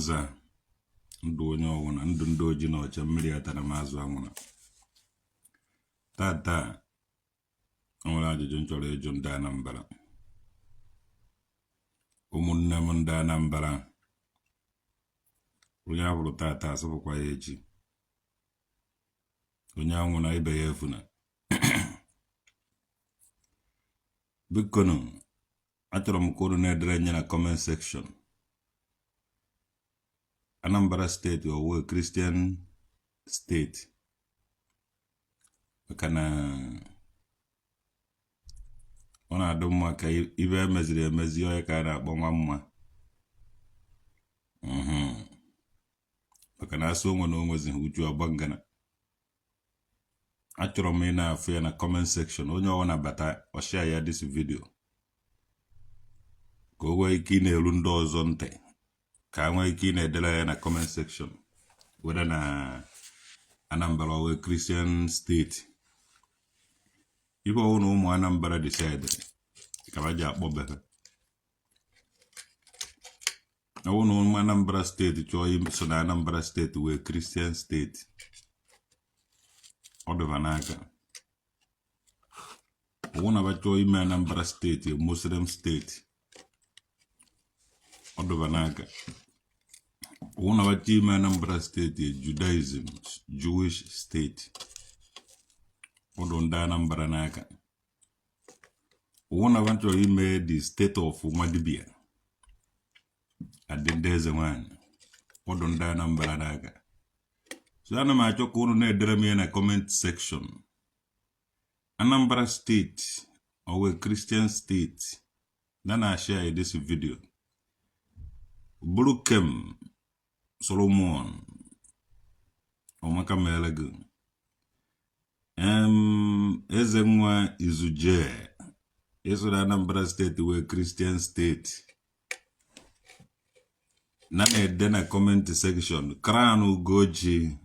aza ndụ onye ọwụna, ndụ ndị oji na ọcha, mmiri atana ma azụ anwụna. Tata o nwere ajụjụ m chọrọ ịjụ ndị Anambra, ụmụnne m ndị Anambra. Onye a hụrụ tata a sị fụkwa ya echi, onye anwụna ibe ya efuna. Bikonu, achọrọ m ka unu na-edere nye na comment section, Anambra steeti ọ wụ Christian steeti? Maka na ọ na-adị mma ka ibe emeziri emezi, onye ka a na-akpọ nwa mma. Maka na asị onwe na o nwezighị uchu ọgba ngana. Achọrọ m ị na-afụ ya na comment section. Onye ọbụla bata, ọ share ya this video ka o nwee ike ị na-eru ndị ọzọ ntị, ka a nwee ike ị na-edere ya na comment section whether na Anambra ọ wụ Christian steeti. Ife ọwụna ụmụ Anambra decide ka ha ji akpọ be ha. Ọ wụ na ụmụ Anambra steeti chọọ iso na Anambra steeti wụ Christian steeti, ọ dịba n'aka. Ọ wụ na ba chọọ ime Anambra steeti Muslim steeti, ọ dịba n'aka. Ọ wụ na ba chọọ ime Anambra steeti Judaism, Jewish steeti, ọ dụ ndị Anambra n'aka. Ọ wụ na ba chọrọ ime the state of nwadibia adị ndị eze nwanyị, ọ dụ ndị Anambra n'aka. So ana m achọ ka unu na-edere m ya na comment section, Anambra steeti ọ wụ Christian steeti? Na na-ashare this video. Bụrụ kem Solomon ọmaka mere gị eze nwa izuje ịsụ na Anambra steeti wụ Christian steeti, na na-ede na comment section. Crown Ugochi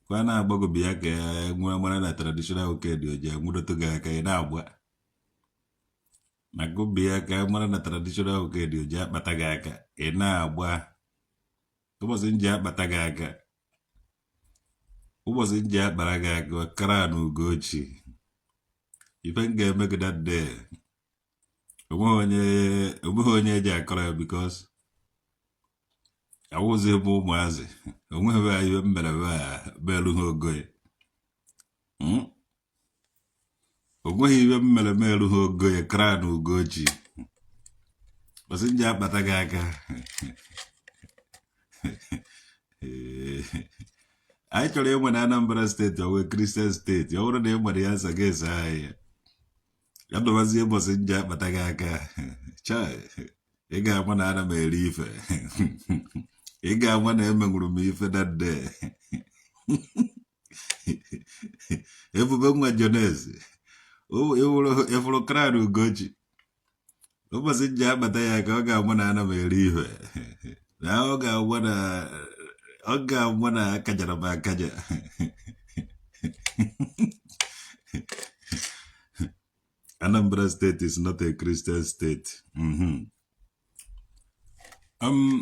kwa na-agbagobi ya ka nwee mara na traditional ụka dị oji enwudoto gị aka ị na-agba na gobi ya ka mara na traditional ụka dị oji akpata gị aka ị na-agba. Ụbọchị m ji akpata gị aka, ụbọchị m ji akpara gị aka, Crown Ugochi, ife m ga-eme gị that day, onweghị onye eji akọrọ ya, because awụzi m ụmụazị. Onweghị ihe m mere melu ha ogo ya. Onweghị ihe m mere melu ha ogo ya. Crown Ugochi, ụbọchị m ji akpata gị aka, anyị chọrọ ịma na Anambra steeti ọ wụ Christian steeti. Ọ bụrụ na ị mara ya nsa gị esa anyị ya, ya dọbazie. Ụbọchị m ji akpata gị aka, chai, ị ga-ama na ana m eri ife. Ị ga-ama na emenwuru m ife that day. Ebube nwa Jones ịfụrụ Crown Ugochi, ụbọchị m ji akpata ya ka ọ ga-ama na ana m eri ife, na ọ ga-ama na akajara m akaja. Anambra State is not a Christian state.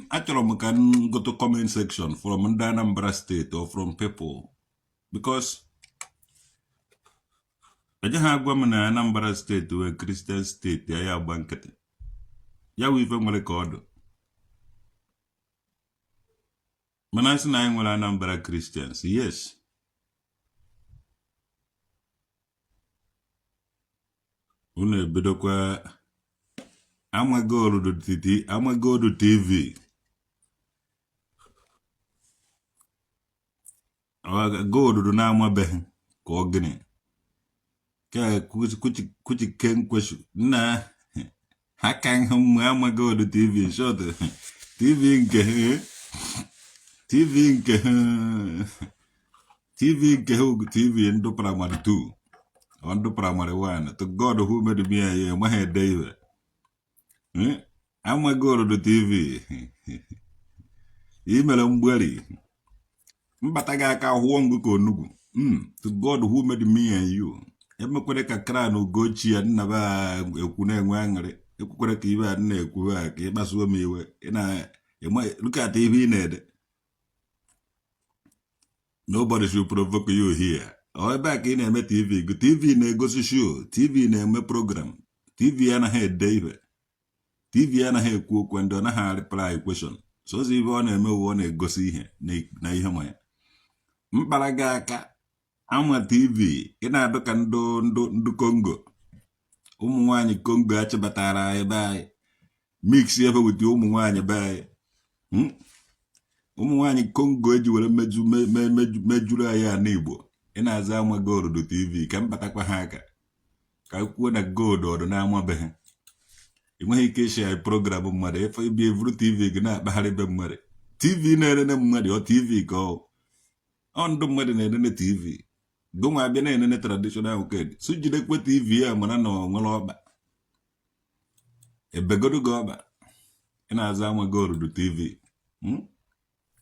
Achọrọ m ka m go to comment section from ndị Anambra State or from people, because ejeghị agwa m na Anambra State wụ Christian state, ya ya agba nkịtị. Ya wụ ife nwere ka ọ dụ, mana a sị na anyị nwere Anambra Christians, yes. Unu ebidokwa Amagodu TV. Gold na-amabeghị ka ọ gịnị ka kuchike nkweshu nna ha ka ihe mma. Amagodu TV short TV nke TV nke TV nke TV ndụ primary 2 or ndụ primary 1. To God who made me, ya enweghị ede iwe. Amagodu TV, ị mere mgberi mbata gị aka hụọ ngụ ka onugbu. To God who made me and you, emekwere ka Crown Ugochi ya nna ba ekwu na-enwe aṅụrị. Ekwekwere ka ibe a na-ekwu a ka ị kpasuo m iwe. Ị na look at ihe ị na-ede. Nobody should provoke you here. Ọ ebe a ka ị na-eme TV. TV na-egosi show, TV na-eme program. TV anaghị ede ihe, TV anaghị ekwu okwu, ndị ọ naghị reply question. Sozi ibe ọ na-eme ọ na-egosi ihe na ihe nwa ya mkpara gị aka. Ama TV ị na-adụ ka ndụ ndụ ndụ Kongo, ụmụ nwaanyị Kongo achịbatara ebe anyị mix ebe with ụmụ nwaanyị be anyị. Ụmụ nwaanyị Kongo eji were mejuru anyị ana Igbo. Ị na-aza Ama Gold TV ka m batakwa ha aka ka kwuo na gold ọdụ na-amabeghị. Ị nweghị ike ịshare anyị program mmadụ. Ife ịbịa evuru TV gị na-akpagharị be mmadụ. TV na-enene mmadụ, ọ TV ka ọ ndụ mmadụ na-enene TV. Gụnwa abịa na-enene traditional weekend so jidekwe TV ya mara na ọ nwere ọkpa ebegodo gị ọkpa. Ị na-aza Ama Gold TV m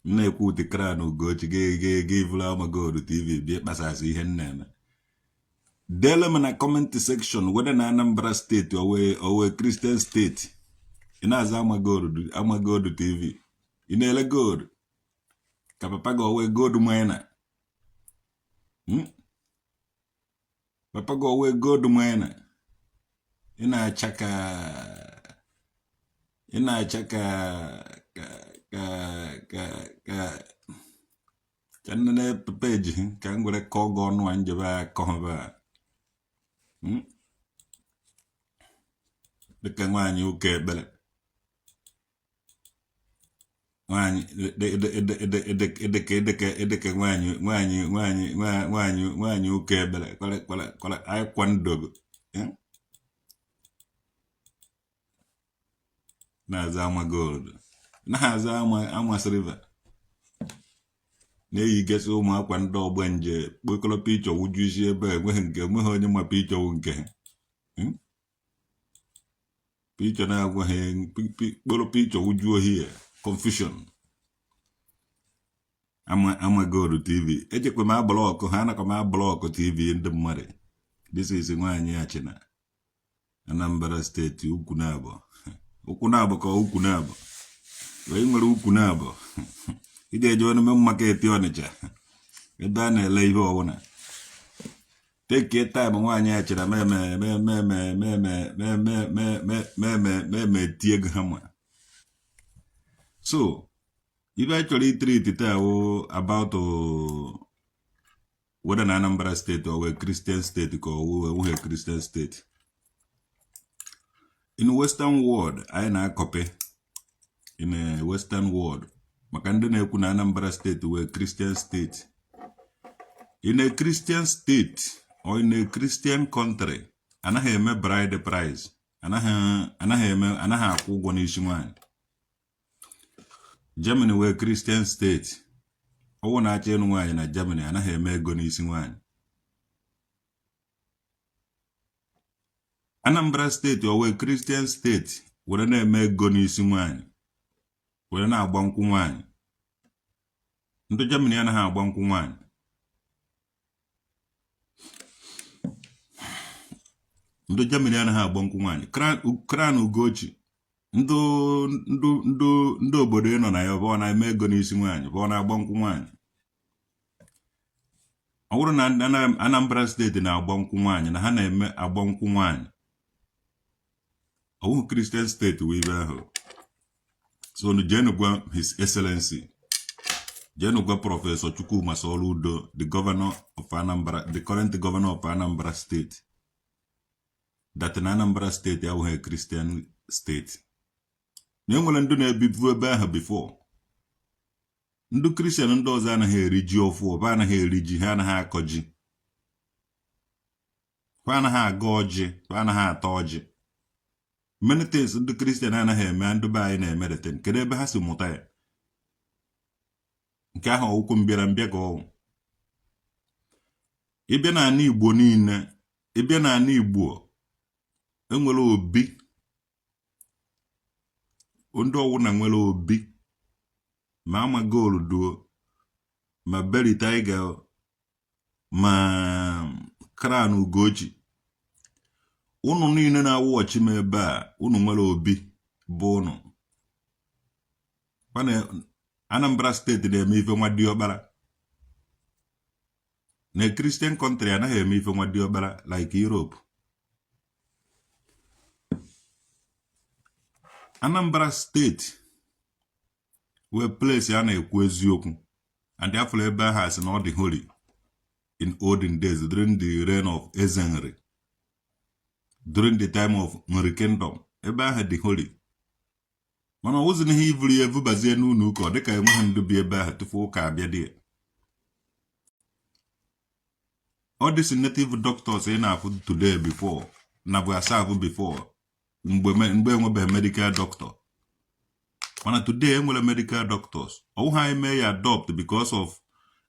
na-ekwu ụdị Crown Ugochi ga ivuru Ama Gold TV bịa kpasasị ihe m na-eme. Deele m na comment section whether na Anambra State owe Christian state. Ị na-aza Ama Gold, Ama Gold TV. Ị na-ele gold ka papa gị owe gold miner? Papa gị owe gold miner? Ị na-acha ka ị na-acha ka ka ka ka nnene peji ka m were kọọ gị ọnụ a njebe akọba dịka nwaanyị ụka ekpere nwaanyị dịka nwaanyị nwaanyị nwaanyị nwaanyị nwaanyị ụka ekpere kwere kwere kwere anyị kwa ndogo na-aza Ama Gold, na-aza ama ama silver, na-eyigasị ụmụ akwa ndị ọgba nje kpokọrọ picture wuju isi ebe a. Enweghị nke, enweghị onye ma picture wụ nke ha. Picture na-agwaghị kpọrọ picture wuju ohi ya confusion. Ama Ama Gold TV ejekwa m ablock ha, anakwa m ablock TV ndị mmadụ. This is nwaanyị achịna Anambra State, ukwu na-abụ, ukwu na-abụ ka ukwu na-abụ wee nwere ukwu na-abụ iji eje n'ime market Ọnịcha ebe a na-ele ihe ọwụna. Take time, nwaanyị achịna meme meme meme meme meme meme meme tie ego ha ma. So ibe anyị chọrọ itreat taa wụ about whether na Anambra State or wee Christian state ka ọ wụ enweghị Christian state. In Western world anyị na-acopy. In a Western world, maka ndị na-ekwu na Anambra State wee Christian state, in a Christian state or in a Christian country, anaghị eme bride price, anaghị eme, anaghị akwụ ụgwọ n'isi nwaanyị. Germany wee Christian state, ọwụ na-achọ ịnụ nwaanyị na Germany, anaghị eme ego n'isi nwaanyị. Anambra State o wee Christian state were na-eme ego n'isi nwaanyị, were na-agba nkwụ nwaanyị? Ndị Germany anaghị agba nkwụ nwaanyị. Ndị Germany anaghị agba nkwụ nwaanyị. Crown Ugochi, ndụ ndụ ndụ ndị obodo ị nọ na ya, bụ ọ na-eme ego n'isi nwaanyị, bụ ọ na-agba nkwụ nwaanyị? Ọ bụrụ na Anambra State na-agba nkwụ nwaanyị, na ha na-eme agba nkwụ nwaanyị, ọ bụghị Christian state wee ibe ahụ. So nu jeenụ gwa His Excellency, jeenụ gwa Professor Chukwuma Soludo, the governor of Anambra, the current governor of Anambra State, that na Anambra State awụghị Christian state, na enwere ndị na-ebibu ebe ahụ before. Ndị Christian ndị ọzọ anaghị eri ji ọfụ, ha anaghị eri ji, ha anaghị akọ ji, ha anaghị aga ọjị, ha anaghị ata ọjị. Many things ndị Christian anaghị eme, ndị be anyị na-eme the thing. Kedu ebe ha si mụta ya? Nke ahụ ọwụkwụ mbịara mbịa ka ọwụ. Ịbịa n'ala Igbo niile, ịbịa n'ala Igbo, enwere obi ndị ọwụna nwere obi, ma Ama Gold, ma Berry Tiger, ma Crown Ugochi. Unu niile na-awatchi m ebe a, unu nwere obi bụ unu. Mana Anambra Steeti na-eme ife nwa diọkpara. Na Christian country anaghị eme ife nwa diọkpara like Europe. Anambra Steeti wee place a na-ekwu eziokwu, and afụrụ ebe ahụ asị na ọ dị holy in olden days during the reign of Eze Nri, during the time of Nri Kingdom. Ebe ahụ dị holy, mana ọ wụzi ihe ivuru ya evubazie n'ụlọ ụka, ọ dịka enweghị ndụ bi ebe ahụ tupu ụka abịa dị ya. All these native doctors ị na-afụ today, before na bụ asavụ before, mgbe enwebeghị medical doctor, mana today enwere medical doctors. Ọwụ ha anyị mee ya adopt because of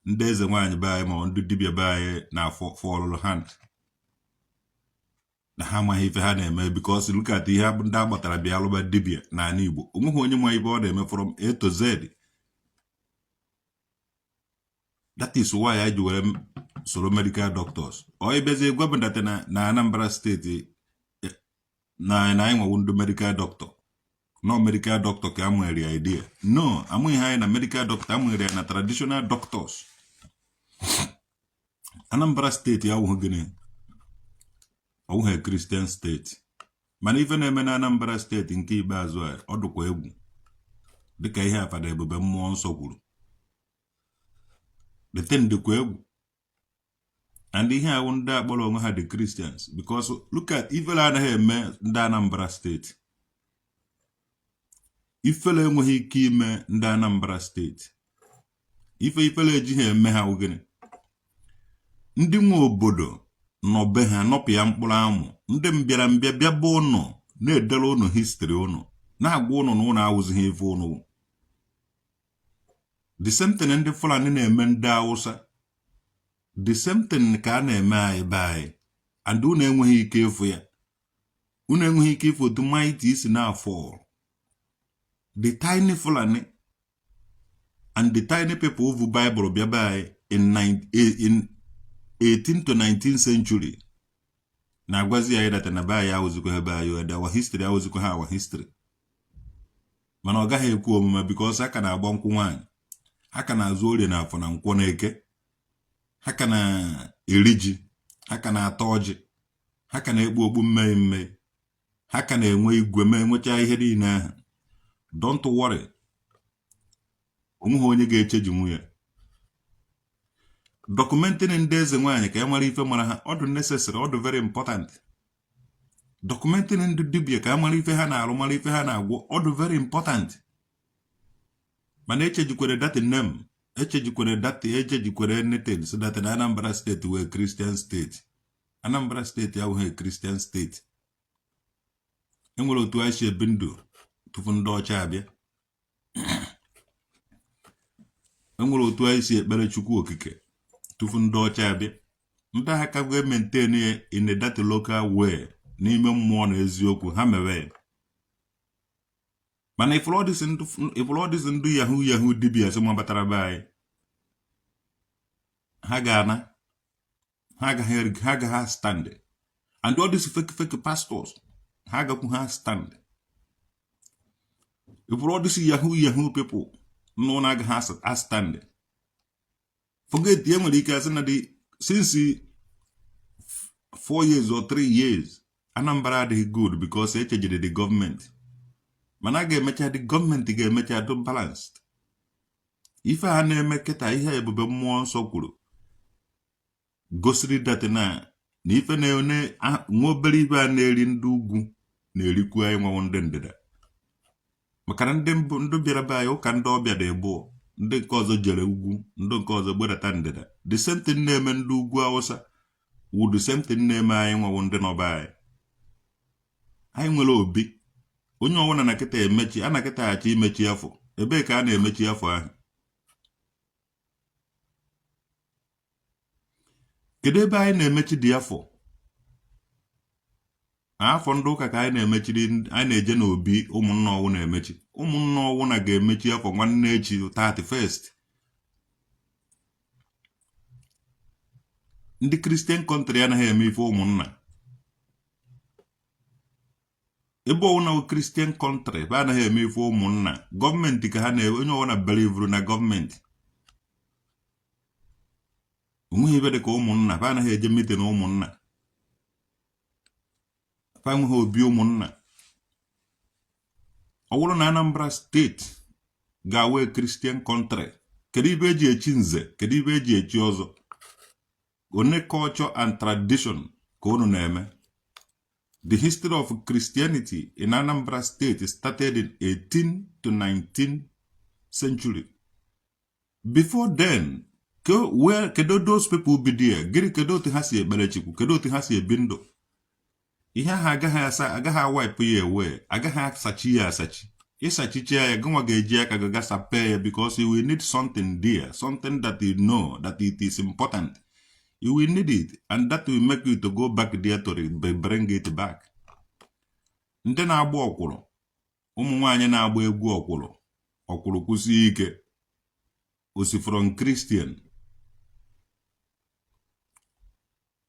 ndị eze nwaanyị be anyị ma ndị dibịa be anyị na fọlụrụ hand na ha amaghị ife ha na-eme, because look at ihe ndị agbatara bịa alụba dibịa n'ala Igbo. Onweghị onye ma ibe ọ na-eme from A to Z. That is why anyị ji were soro medical doctors. Ọ ịbịazie gwa m that na Anambra Steeti na anyị nwewu ndị medical doctor, no medical doctor ka amụghịrị ya idea. No, amụghị anyị na medical doctor, amụghịrị ya na traditional doctors. Anambra Steeti awụghị gịnị? Ọwụghị Christian steeti, mana ife na-eme na Anambra Steeti nke ikpeazụ a, ọ dịkwa egwu, dịka ihe afada Ebube Mmụọ Nsọ kwuru. The thing dịkwa egwu, and ihe awụ ndị akpọrọ onwe ha the Christians, because look at ifele anaghị eme ndị Anambra Steeti. Ifele enweghị ike ime ndị Anambra Steeti. Ife ifele ejighị eme ha gịnị? Ndị nwe obodo nọbe ha nọpụ ya mkpụrụ amụ. Ndị mbịara mbịa bịa bụ ụnụ na-edere ụnụ history, ụnụ na-agwa ụnụ na ụnụ awụzighị ife ụnụ. The same thing ndị Fulani na-eme ndị Hausa, the same thing ka a na-eme anyị be anyị, and unu enweghị ike ịfụ ya. Unu enweghị ike ịfụ otu mighty isi na-afọ the tiny Fulani and the tiny people who Bible bịa be anyị in 18 to 19th century, na-agwazi anyị that na be anyị awụzikwa ebe anyị, our history awụzikwa ha our history. Mana ọ gaghị ekwu omume, because a ka na-agba nkwụ nwaanyị, ha ka na-azụ orie na afọ na nkwọ na eke, ha ka na-eri ji, ha ka na-ata ọjị, ha ka na-ekpu okpu mmei mmei, ha ka na-enwe igwe ma enwecha ihe niile ahụ. Don't worry, onweghị onye ga-echeji nwunye. Documenting ndị eze nwaanyị ka e nwere ife mara ha, ọ dị necessary, ọ dị very important. Documenting ndị dibịa ka a mara ife ha na-arụ, mara ife ha na-agwọ, ọ dị very important. Mana echejikwere that name, echejikwere that, echejikwere anything so that na Anambra Steeti wee Christian steeti. Anambra Steeti awụghị Christian steeti. Enwere otu anyị si ebi ndụ tupu ndị ọcha abịa. Enwere otu anyị si ekpere Chukwu Okike tupu ndị ọcha abịa. Ndị agha ka ga-maintain ya in a that local way, n'ime mmụọ na eziokwu ha mewe ya. Mana ifụlọdịsị ndị yahoo yahoo dibịa sị mabatara be anyị, ha ga-ana, ha agaghị stand. And all these fake fake pastors, ha agakwu ha stand. Ifụrụ all these yahoo yahoo people nọ na agaghị stand. Forget ya. Nwere ike asị na dị since 4 years or 3 years Anambra adịghị good because echejiri the gọọmenti, mana a ga-emecha, the gọọmenti ga-emecha do balanced. Ife a na-eme kịta, ihe Ebube Mmụọ Nsọ kwuru gosiri that na ife na-ene nwa obere ibe a na-eri ndị ugwu na-erikwu anyị nwawo ndị ndịda, maka na ndị mbụ ndị bịara be anyị, ụka ndị ọbịa dị bụ ndị nke ọzọ jere ugwu, ndị nke ọzọ gbedata ndịda. The same thing na-eme ndị ugwu Awụsa wụ the same thing na-eme anyị nwawo ndị nọba anyị. Anyị nwere obi onye ọbụla na kịta emechi a na kịta achọ imechi afọ. Ebee ka a na-emechi afọ ahụ? Kedu ebe anyị na-emechi dị afọ afọ ndị ụka ka anyị na-emechiri? Anyị na-eje n'obi ụmụnna ọwụ na-emechi. Ụmụnna ọwụ na ga-emechi afọ nwanne echi 31st. Ndị Christian country anaghị eme ife ụmụnna. Ebe ọwụna wụ Christian country, ebe anaghị eme ife ụmụnna, gọọmenti ka ha na onye ọwụna believeru na gọọmenti. Onweghị ebe dị ka ụmụnna. Fa anaghị eje meeting ụmụnna. Fa enweghị obi ụmụnna. Ọ bụrụ na Anambra steeti ga-awe Christian country, kedu ibe eji echi nze? Kedu ibe eji echi ọzọ? One culture and tradition ka unu na-eme. The history of Christianity in Anambra State started in 18 to 19th century. Before then, where kedu those people bi there? Gịnị, kedu otu ha si ekpere Chukwu? Kedu otu ha si ebi ndụ? Ihe ahụ agaghị asa, agaghị awipe ya away, agaghị asachi ya asachi. Ịsachicha ya, gịnwa ga-eji aka gị gasapee ya, because you will need something there, something that you know that it is important. You will need it, and that will make you to go back there to bring it back. Ndị na-agba ọkwụrụ, ụmụ nwaanyị na-agba egwu ọkwụrụ, ọkwụrụ kwụsie ike, osi from Christian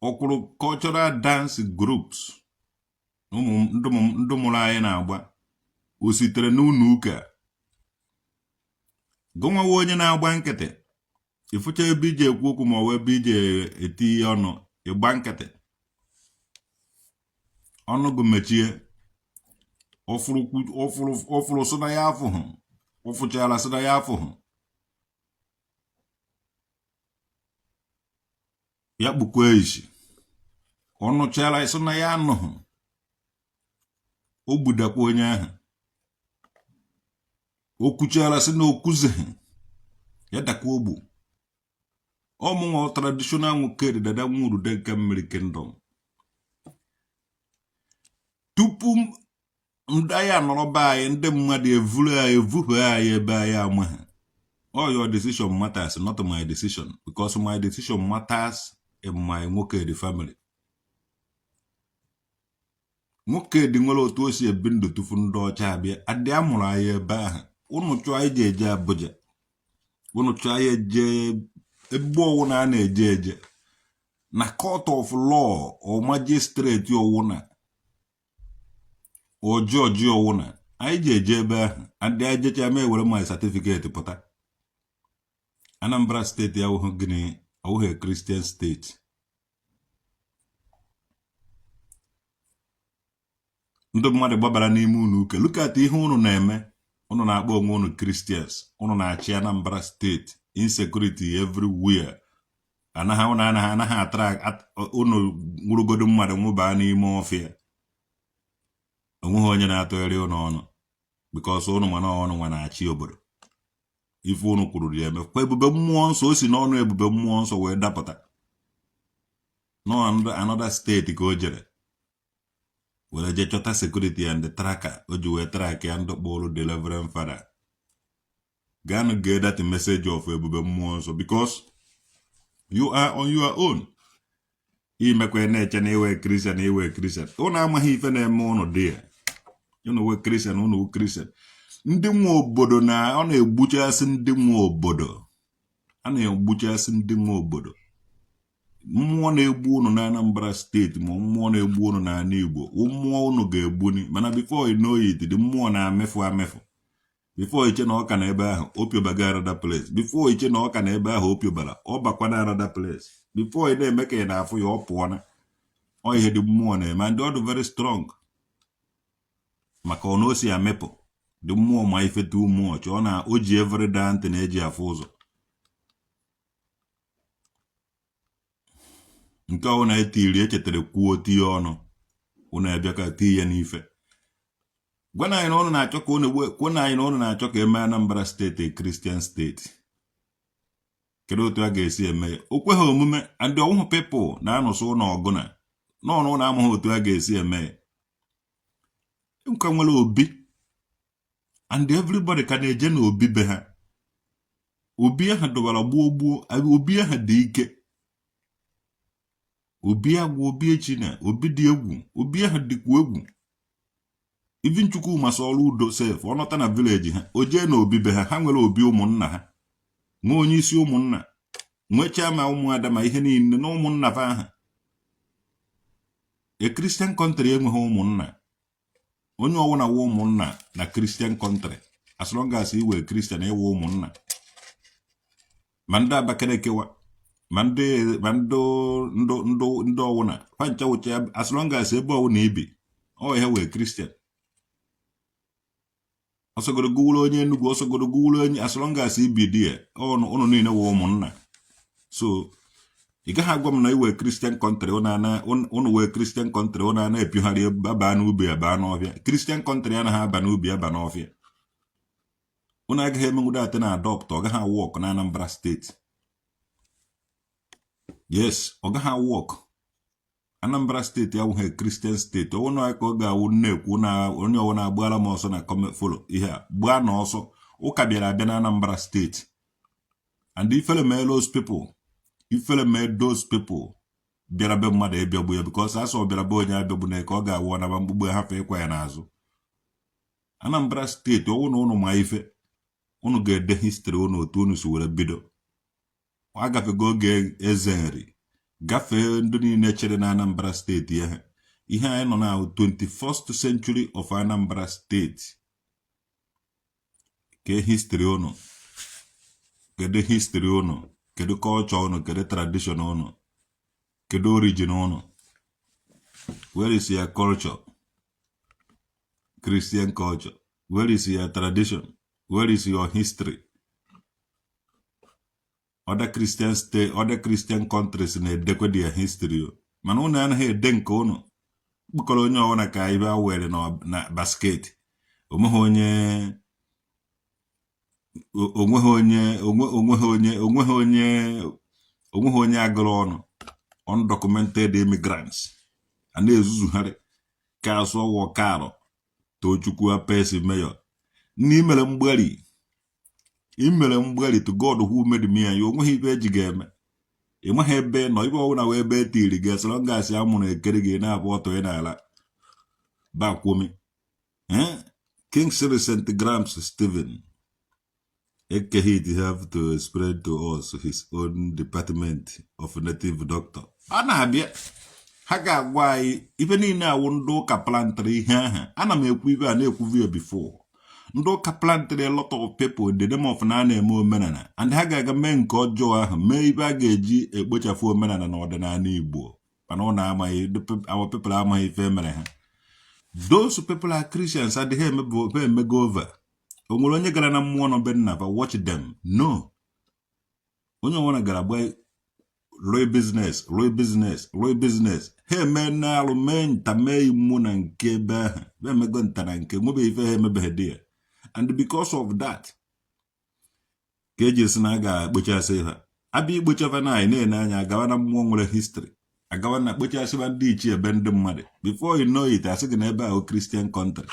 ọkwụrụ cultural dance groups, ụmụ ndị mụrụ anyị na-agba, o sitere n'ụlọ ụka. Gụnwawa onye na-agba nkịtị, ịfụcha ebe iji ekwu okwu ma ọ bụ ebe iji eti ihe ọnụ, ịgba nkịtị, ọnụ gị mechie. Ọfụrụ sị na ya afụhụ, ụfụchara sị na ya afụhụ, ya kpukwa isi. Ọ nụchara sị na ya anụhụ, o gbudakwa onye ahụ. O kwuchara sị na o kwuzighị, ya dakwa ogbu. Ọmụnwa traditional nwoke dada nwurude nke mmiri kingdom. Tupu ndị anyị anọrọ be anyị, ndị mmadụ evuru anyị, evufe anyị ebe anyị amaghị. All your decision matters, not my decision, because my decision matters in my nwoke the family. Nwoke dị nwere otu o si ebi ndụ tufu ndị ọcha abịa. Adị amụrụ anyị ebe ahụ. Unu chụọ anyị ji eje Abuja, unu chụọ anyị eje ebe ọwụna a na-eje eje na court of law or magistrate ọwụna or judge ọwụna, anyị ji eje ebe ahụ. Adị anyị jecha ma ewere my certificate pụta. Anambra steeti awụghị gịnị? Awụghị Christian steeti. Ndị mmadụ gbabara n'ime unu ụka. Look at ihe unu na-eme. Unu na-akpọ onwe unu Christians, unu na-achị Anambra steeti. Insecurity everywhere. Anaghị unu anaghị atara unu nwụrụgodo mmadụ nwụbaa n'ime ọfịa, onweghị onye na-atụgharị unu ọnụ, because unu mana ọnụ nwa na-achị obodo. Ife unu kwuru dị eme kwa. Ebube mmụọ nsọ, o si n'ọnụ ebube mmụọ nsọ wee dapụta nọ another steeti ka o jere were jee chọta security and tracker o ji wee track ya ndị kpọrọ the Reverend Father. Gaanụ gee that message of ebube mmụọ nsọ, because you are on your own. Imekwa na-eche na iwe Christian, iwe Christian, unu amaghị ife na-eme unu dị ya. Unu wee Christian, unu wụ Christian. Ndị nwe obodo na ọ na-egbuchasị ndị nwe obodo, a na-egbuchasị ndị nwe obodo. Mmụọ na-egbu unu na Anambra steeti, ma mmụọ na-egbu unu n'ala Igbo, mmụọ unu ga-egbuni. Mana before you know it, the mmụọ na-amefu amefu. Before iche na ọka na ebe ahụ, o piobaga another place. Before iche na ọka na ebe ahụ o piobara, ọ bakwa na another place. Before ị na-eme ka ị na-afụ ya, ọ pụọ na ọ ihe dị mmụọ na-eme. And ọ dị very strong, maka ọ na o si amepụ dị mmụọ ma ife too much. Ọ na o ji every day ntị na-eji afụ ụzọ. Nke ọ na etiri echetara kwuo tinye ọnụ, unu abịa ka tie ya n'ife. Gwana anyị na ụnụ na-achọ ka ụnụ kwuo na anyị na ụnụ na-achọ ka eme Anambra steeti Christian steeti. Kedu otu a ga-esi eme ya? O kweghị omume. And ọwụhụ people na-anụsụ ụnụ ọgụ na n'ọnụ ụnụ amaghị otu a ga-esi eme ya. Nka nwere obi, and everybody ka na-eje na obi be ha. Obi ahụ dọbara gbuo gbuo. Obi ahụ dị ike, obi agwụ, obi echi na obi dị egwu. Obi ahụ dịkwa egwu. Even Chukwuma Soludo sef, ọ nọta na village ha, o jee na obi be ha. Ha nwere obi ụmụnna, ha nwee onye isi ụmụnna, nwechaa ma ụmụada ma ihe niile na ụmụnna fa aha. A Christian country enweghị ụmụnna. Onye ọwụna wụ ụmụnna na Christian country. As long as i wee Christian, ịwụ ụmụnna. Ma ndị Abakaliki wa, ma ndị ọwụna fancha wụcha, as long as ebe ọwụna ibi, ọ ihe wee Christian. Ọsọgoro gụwụrụ onye Enugu, ọsọgoro gụwụrụ onye, as long as ibi dị ya, ụnụ niile wụ ụmụnna. So ị gaghị agwa m na iwe Christian country, ụnụ wee Christian country, ụnụ ana epigharị aba n'ubi, aba n'ọfịa. Christian country anaghị aba n'ubi, aba n'ọfịa. Ụnụ agaghị emenwudo ate na adopt. Ọ gaghị work na Anambra State. Yes, ọ gaghị work. Anambra State awụghị Christian state. Ọwụ na ka ọ ga-awụ nnekwu na onye ọwụ na-agbara m ọsọ na follow ihe a gbaa na ọsọ. Ụka bịara abịa na Anambra State, and ifere mee those people, ifere mee those people bịara be mmadụ ịbịagbu ya, because asọ bịara be onye abịagbu na ka ọ ga-awụ ọnaba mgbugbu hafụ ịkwa ya n'azụ. Anambra State, ọwụ na ụnụ ma ife, ụnụ ga-ede history ụnụ otu ụnụ si were bido. Agafego oge eze nri, gafee ndị niile chere na Anambra State. Ya ihe anyị nọ na 21st century of Anambra State. Ke history ụnụ? Kedu history ụnụ? Kedu culture ụnụ? Kedu tradition ụnụ? Kedu origin ụnụ? Where is your culture, Christian culture? Where is your tradition? Where is your history? Other Christian state, other Christian countries na-edekwe their history o. Mana ụnụ anaghị ede nke ụnụ. Kpụkọrọ onye ọbụla ka ibe a were na basket. Onweghị onye, onweghị onye, onweghị onye, onweghị onye, onweghị onye agụrụ ọnụ. Undocumented immigrants a na-ezuzugharị ka asụ ọwụ karọ. Tochukwu apesi mayor nna, imere mgbari, imere mgbari. To God who made me and you, onweghị ibe eji ga-eme. Ị maghị ebe nọ, ibe ọbụla wee ebe etiri gị. As long as a mụrụ ekere gị na-abụ ọtọ ị n'ala bakwomi. Kingsley St. Grams Stephen Ekehit have to explain to us his own department of native doctor. Ọ na-abịa, ha ga-agwa anyị ife niile awụ ndị ụka plantịrị ihe ahụ. Ana m ekwu ibe a na-ekwu ya before. Ndị ụka plantịrị a lot of people in the name of na a na-eme omenala, and ha ga-aga mee nke ọjọọ ahụ, mee ibe a ga-eji ekpochapụ omenala na ọdịnala Igbo. Mana ụnụ amaghị, our people amaghị ife mere ha. Those people are Christians, adịghị emebe emego over. O nwere onye gara na mmụọ nọ be nna fa watch them? No. Onye ọbụla gara gba rụọ business, rụọ business, rụọ business. Ha eme na-alụ, mee nta, mee imu na nke ebe ahụ ha emego nta na nke nwebe ife ha emebeghị dị ya. And because of that ka eji esi na a ga-akpochasị ha. Abịa ikpochafa na anyị na-ene anya, agawa na mmụọ nwere history, agawa na kpochasịba ndị ichie ebe ndị mmadụ. Before you know it, asị gị na ebe ahụ Christian country.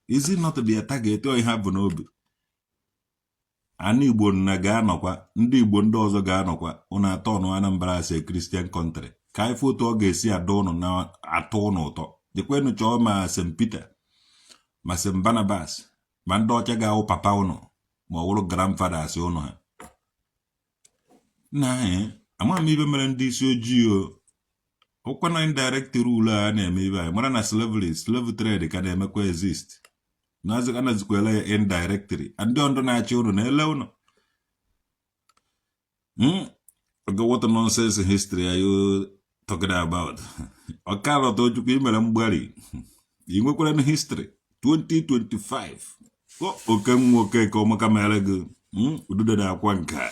Is it not the target? Ihe ha bụ n'obi, ana Igbo na ga-anọkwa, ndị Igbo ndị ọzọ ga-anọkwa. Ụnụ atọ ọnụ Anambra as a Christian country, ka anyị foto ọ ga-esi ada ụnụ na atọ ụnụ ụtọ. Dịkwenụ chọọ ma St. Peter, ma St. Barnabas, ma ndị ọcha ga-awụ papa ụnụ, ma ọ wụrụ grandfathers ụnụ ha. Nna anyị, ama m ibe mere ndị isi ojii o. Ọkwa na indirect rule a na-eme ibe anyị mara na slavery, slave trade ka na-emekwa exist. Anazikwele ya indirectly. Ndị ọndụ na-achị ụnụ na-ele ụnụ. What nonsense history are you talking about? Ọkara Tochukwu, i mere mgbari, ị nwekwara na history 2025. Oke nwoke ka ọmaka mere gị ududo na-akwa nka.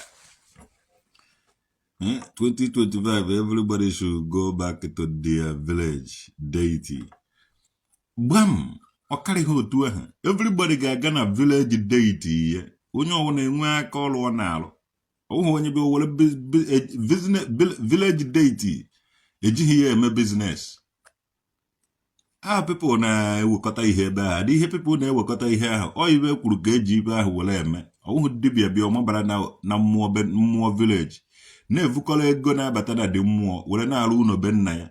2025, everybody should go back to their village deity. Gbam, ọ karịghị otu ahụ. Everybody ga-aga na village deity ya. Onye ọbụla enwe aka ọrụ ọ na-alụ. Ọwụghị onye bụ were village deity ejighị ya eme business. A people na-ewekọta ihe ebe ahụ adị ihe. People na-ewekọta ihe ahụ, ọ ibe kwuru ka eji ibe ahụ were eme. Ọwụghị dibịa bịa ọmabara na mmụọ mmụọ village na-evukọrọ ego na-abata na dị mmụọ were na-arụ ụlọ be nna ya,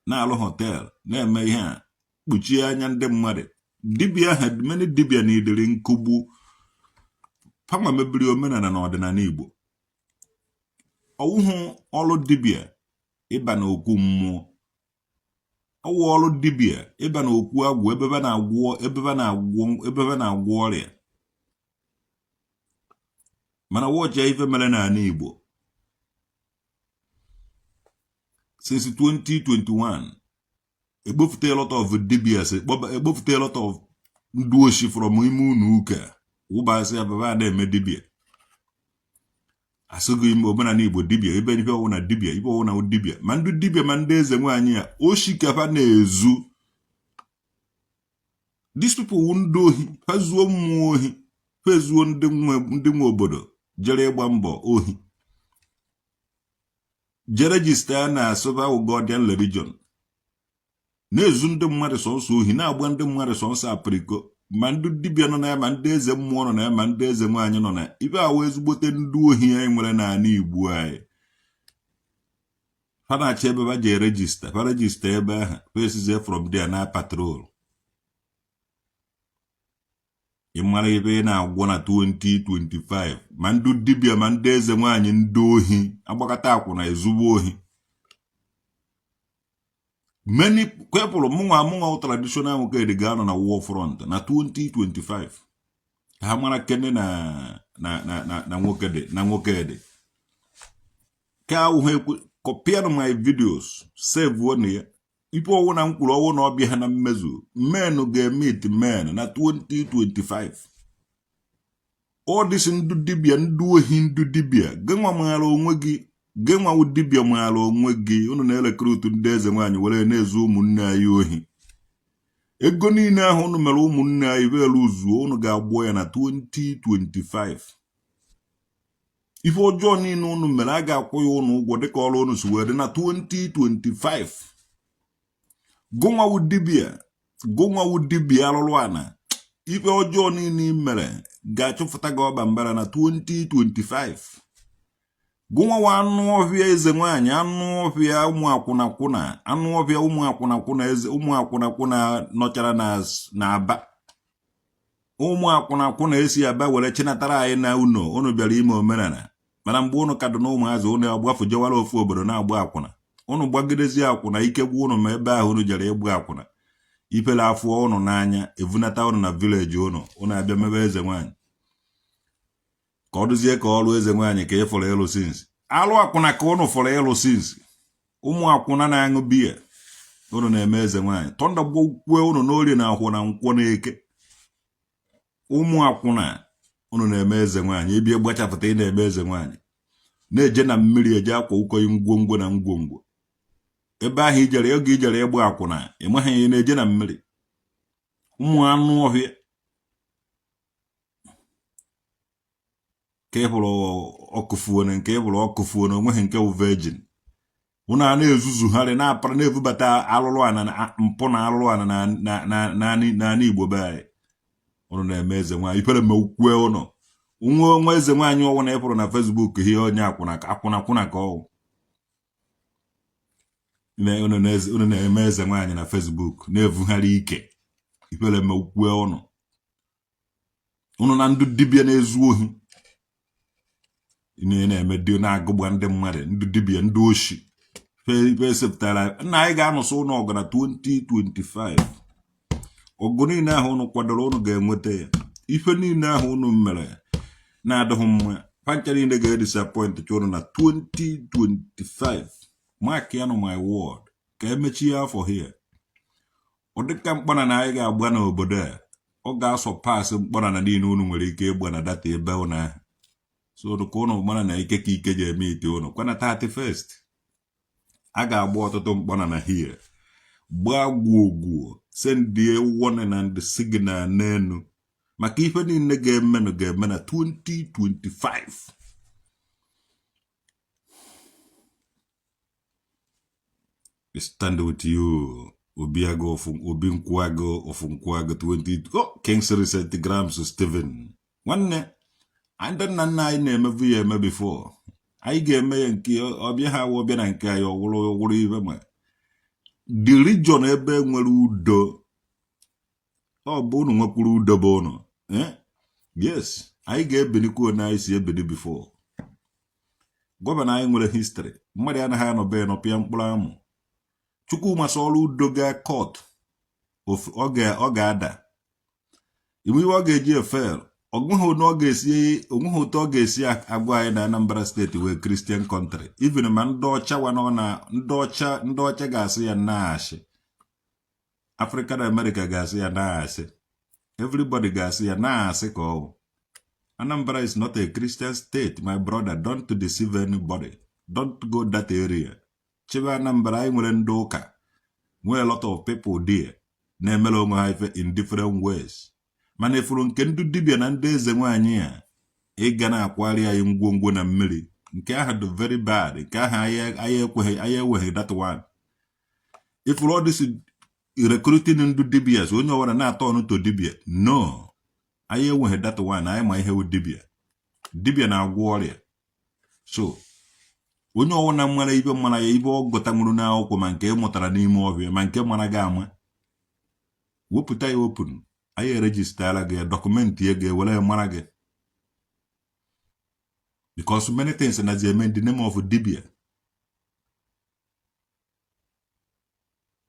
na-alụ hotel, na-eme ihe a kpuchie anya ndị mmadụ. Dibịa ahụ, many dibịa na idiri nkugbu panwa mebiri omenala na ọdịnala Igbo. Ọwụhụ ọrụ dibịa ịba n'okwu mmụọ. Ọwụ ọrụ dibịa ịba na okwu agwụ ebe ba na-agwọ, ebe ba na-agwọ ọrịa. Mana wọchịa ife mere n'ala Igbo since 2021. Ekpofute a lot of dibias, ekpofute a lot of ndị oshi from ime ụlọ ụka, wụbasị ababa na-eme dibia. Asịghị ime omenala Igbo dibia ebe ife ọwụ na dibia, ife ọwụ na dibia, ma ndị dibia ma ndị eze nwaanyị a, oshi ka fa na-ezu. These people wụ ndị ohi. Fa zuo mmụọ ohi, fa ezuo ndị nwe obodo jere ịgba mbọ ohi, je register na asụba Godian religion, na-ezu ndị mmadụ sọnsọ ohi, na-agba ndị mmadụ sọnsọ apịrịko. Ma ndị dibịa nọ na ya, ma ndị eze mmụọ nọ na ya, ma ndị eze nwaanyị nọ na ya. Ife awa ezigbote ndị ohi anyị nwere n'ala Igbo anyị. Fa na-achọ ebe fa ji register, fa register ebe ahụ, fa esizie from there na patrol. Ị mara ebe ị na-agwọ na 2025, ma ndị dibịa ma ndị eze nwaanyị, ndị ohi agbakọta akwụna ezugbo ohi. Many kwepụrụ mụnwa traditional nwoke dị ga-anọ na war front na 2025 ka ha mara kene na nwoke dị na nwoke dị ka awụha ekwe. Copy my videos, save na ya. Ife ọwụ na mkpụrụ ọwụ na ọbịa ha na mmezu, men ga-emeet men na 2025. All this ndụ dibịa, ndụ ohi, ndụ dibịa, gịnwa maara onwe gị, gịnwa wụ dibịa maara onwe gị. Unu na-erecruit ndị eze nwaanyị were na-ezu ụmụnne anyị ohi. Ego niile ahụ unu mere ụmụnne anyị were zuo, unu ga-agbọ ya na 2025. Ife ọjọọ niile unu mere, a ga-akwụ ya unu ụgwọ dịka ọrụ unu si wee dị na 2025. Gụnwawu dibịa, gụnwawu dibịa alụrụ ana, ife ọjọọ niile ị mere ga-achụfụta gị ọba mbara na 2025. Gụnwawa anụ ọhịa eze nwaanyị, anụ ọhịa ụmụ akwụnakwụna, anụ ọhịa ụmụ akwụnakwụna, eze ụmụ akwụnakwụna nọchara na Aba, ụmụ akwụnakwụna esi Aba were chinatara anyị na uno. Unu bịara ime omenala, mana mgbe unu ka dị na ụmụazị, unu agbafujewara ofu obodo na-agba akwụna. Unu gbagidezie akwụna, ike gwa unu, ma ebe ahụ unu jere ịgba akwụna, ifele afọ unu n'anya, evunata unu na village unu. Unu abịa mebe eze nwaanyị ka ọ dụzie ka ọrụ eze nwaanyị ka ị fọrọ ịlụ since alụ akwụna ka unu fọrọ ịlụ since. Ụmụ akwụna na-aṅụ biya, unu na-eme eze nwaanyị. Thunder gbokwue unu n'orie na akwụ na nkwọ na eke. Ụmụ akwụna, unu na-eme eze nwaanyị, ebie gbachapụta. Ị na-eme eze nwaanyị, na-eje na mmiri eje akwa ụkọ ngwongwo na ngwongwo ebe ahụ ijere. Oge ijere ịgba akwụna, ị maghị ihe na-eje na mmiri. Ụmụ anụ ọhịa ka ị hụrụ ọkụ fuone, nke ị hụrụ ọkụ fuone, onweghị nke wụ virgin. Unu a na-ezuzugharị, na-apara, na-ebubata alụrụ ana na mpụ na alụrụ ana n'ala Igbo be anyị. Unu na-eme eze nwaanyị, ifere mekwue ụnụ nwa nwa eze nwaanyị ọwụ na ịpụrụ na Facebook ihe onye akwụna akwụna kwụna ka ọwụ. Unu na-eme eze nwaanyị na Facebook, na-evugharị ike. Ifere mekwue ụnụ, unu na ndị dibịa na-ezu ohi na-eme dị na-agụgba ndị mmadụ, ndị dibịa, ndị oshi. Ife esepụtara nna anyị ga-anụsị ụnụ ọgụ na 2025. Ọgụ niile ahụ ụnụ kwadoro, ụnụ ga-enweta ya. Ife niile ahụ ụnụ mere na-adịghị mma, pancha niile ga-edisappoint ụnụ na 2025. Mark ya nụ, my word. Ka emechie afọ here, ọ dịka mkpana na anyị ga-agba n'obodo a, ọ ga-asọ paasị mkpana na niile unu nwere ike ịgba na data ebe ụnụ ahụ. So ka ụnụ mara na ike ka ike ji eme ite ụnụ kwana. 31st a ga-agba ọtụtụ mkpana na here, gbaa gwogwo, sendie warning and signal n'enu maka ife niile ga-emenụ ga-eme na 2025. We stand with you. Obiago Obi Nkwuago of Nkwuago 20, oh, Kingsley St. Grams Stephen. Nwanne ndị nna nna anyị na-emebu ya eme before, anyị ga-eme ya nke ọbịa ha ọbịa na nke anyị ọwụrụ ọwụrụ ibe ma the region ebe nwere udo. Ọ bụ unu nwekwuru udo bụ unu, eh? Yes, anyị ga-ebilikwa one anyị si ebili before. Governor anyị nwere history. Mmadụ anaghị anọbe nọpịa mkpụrụ amụ. Chukwuma Soludo gaa court, ọ ga-ada iwu. Iwe ọ ga-eji efel onweghị otu ọ ga-esi, onweghị otu ọ ga-esi agwa anyị na Anambra Steeti wee Christian country. Even ma ndị ọcha wa nọ na ndị ọcha ga-asị ya na-asị, African America ga-asị ya na-asị, everybody ga-asị ya na-asị ka ọ wụ. Anambra is not a Christian state, my brother. Don't deceive anybody. Don't go that area. Chebe Anambra, anyị nwere ndị ụka, nwee a lot of people there na-emere onwe ha ife in different ways. Mana ifuru nke ndị dibịa na ndị eze nwaanyị a ịga na-akwari anyị ngwongwo na mmiri, nke ahụ dị very bad. Nke ahụ anyị ekweghị, anyị enweghị that one. Ifuru all this recruiting ndị dibias, onye ọbụla na-atọ ọnụ to dibia, no, anyị enweghị that one. Anyị ma ihe wụ dibia. Dibia na-agwọ ọrịa. So onye ọbụla mara ibe mara ya, ibe ọ gụtanwuru n'akwụkwọ, ma nke ị mụtara n'ime ọhịa, ma nke mara gị ama, wepụta ya open. Anyị erejistara gị document ya, ga-ewere ya mara gị, because many things na eme in the name of dibia.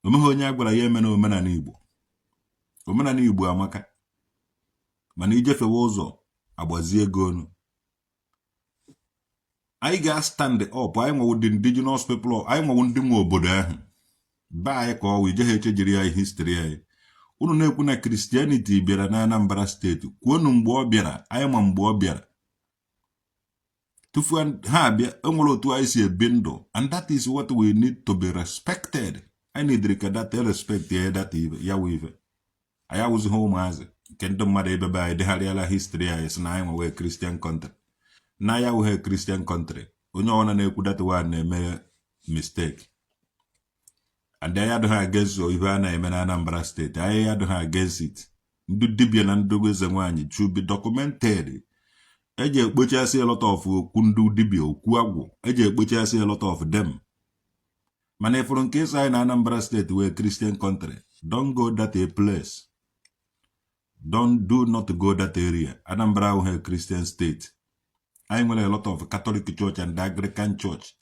Omeghị onye a gwara ya eme na omenala Igbo. Omenala Igbo amaka, mana ijefewe ụzọ agbazie ego onu. Anyị ga-stand up. Anyị nwewu the indigenous people, anyị nwewu ndị nwe obodo ahụ be anyị ka ọ wụ ije ha echejiri ya history anyị. Unu na-ekwu na Christianity bịara na Anambra Steeti, kwuonu mgbe ọ bịara. Anyị ma mgbe ọ bịara. Tupu ha abịa, enwere otu anyị si ebi ndụ, and that is what we need to be respected. Anyị neediri ka that respect ya, that ya wụ ife. Anyị awụzighị ụmụazị nke ndị mmadụ ebebe anyị degharịala history anyị, sị na anyị nwewe Christian country, na ya wụghị Christian country. Onye ọbụla na-ekwu that one na-eme mistake. And anyị adịghị against ife a na-eme na Anambra Steeti. Anyị adịghị against it. Ndị dibịa na ndị eze nwaanyị should be documented. Eji ekpochasị a lot of okwu ndị dibịa, okwu agwụ, eji ekpochasị a lot of them. Mana ịfụrụ nke ịsị anyị na Anambra Steeti wee Christian country, don't go that a place. Don't, do not go that area. Anambra ahụghị Christian state. Anyị nwere a lot of Catholic Church and Anglican Church.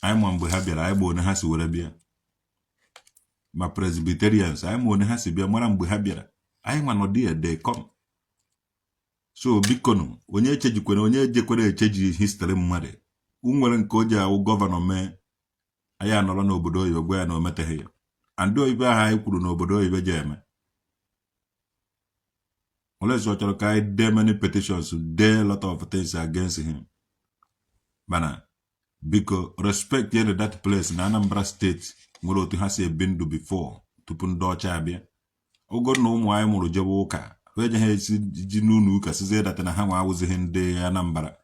Anyị ma mgbe ha bịara, anyị ma one ha si were bịa. Ma Presbyterians, anyị ma one ha si bịa, mara mgbe ha bịara. Anyị nwa nọ there, they come. So bikonu, onye echejikwere, onye ejekwere echeji history mmadụ nwere nke o ji awụ governor mee. Anyị anọrọ n'obodo oyibo gwa ya na o meteghị ya, and oyibo ahụ anyị kwuru n'obodo oyibo ji eme unless ọ chọrọ ka anyị dee many petitions, dee a lot of things against him. Mana biko, respect ya that place na Anambra Steeti nwere otu ha si ebi ndụ before, tupu ndị ọcha abịa. Ogo na ụmụ anyị mụrụ jebe ụka, ha ejeghị esi ji n'ụlọ ụka sizie that na ha nwa awụzighị ndị Anambra.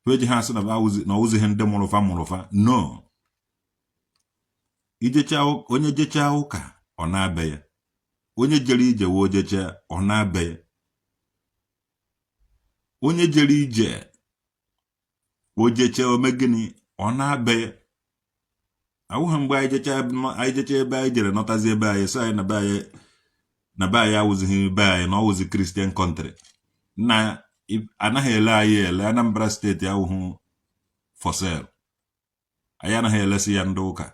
Ha eji ha asị na ọwụzighị ndị mụrụ fa mụrụ fa. No, ijecha, onye jechaa ụka, ọ na-abịa ya. Onye jere ije wee ojechaa, ọ na-abịa ya. Onye jere ije ojechaa, ome gịnị? Ọ na-abịa ya. Awụghị mgbe anyị jechaa ebe anyị jere, nọtazi ebe anyị, sị anyị na be anyị awụzighị be anyị, na ọwụzi Christian country. Na anaghị ele anyị ele. Anambra Steeti awụghị for sale. Anyị anaghị elesi ya ndị ụka.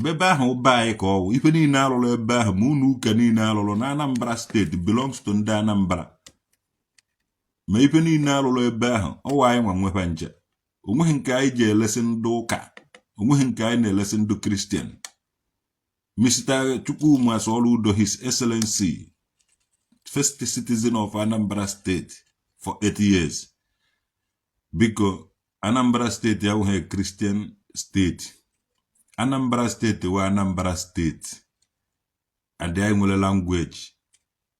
Ebe ahụ be anyị ka ọwụ. Ife niile alụrụ ebe ahụ, ma ụlọ ụka niile alụrụ na Anambra Steeti belongs to ndị Anambra. Ma ife niile alụrụ ebe ahụ, ọwa anyị nwa nwefa nche. Onweghị nke anyị ji elesi ndị ụka, onweghị nke anyị na-elesi ndị Christian. Mr. Chukwuma Soludo, His Excellency, first citizen of Anambra State for 8 years, biko, Anambra Steeti awụghị Christian state. Anambra Steeti wee Anambra Steeti, and anyị nwere language,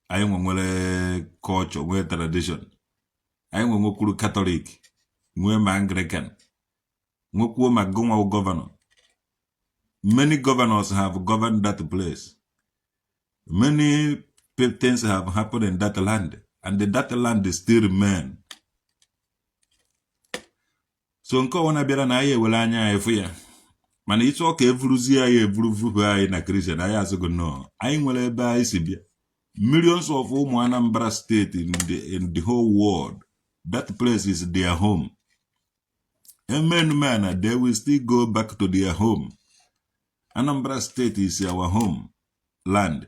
anyị nwere culture, nwee tradition. Anyị nwe nwekwuru Catholic, nwee ma Anglican, nwekwuo ma gụnwa governor. Many governors have governed that place. Many things have happened in that land, and that land still remain. So nke ọbụla bịara na anyị ewere anya anyị fụ ya, mana ịchọ ka evuruzie anyị, evuru vupu anyị na Christian, anyị asịgo no. Anyị nwere ebe anyị si bịa. Millions of ụmụ Anambra State in the whole world, that place is their home. Emenumana, they will still go back to their home. Anambra State is our home land.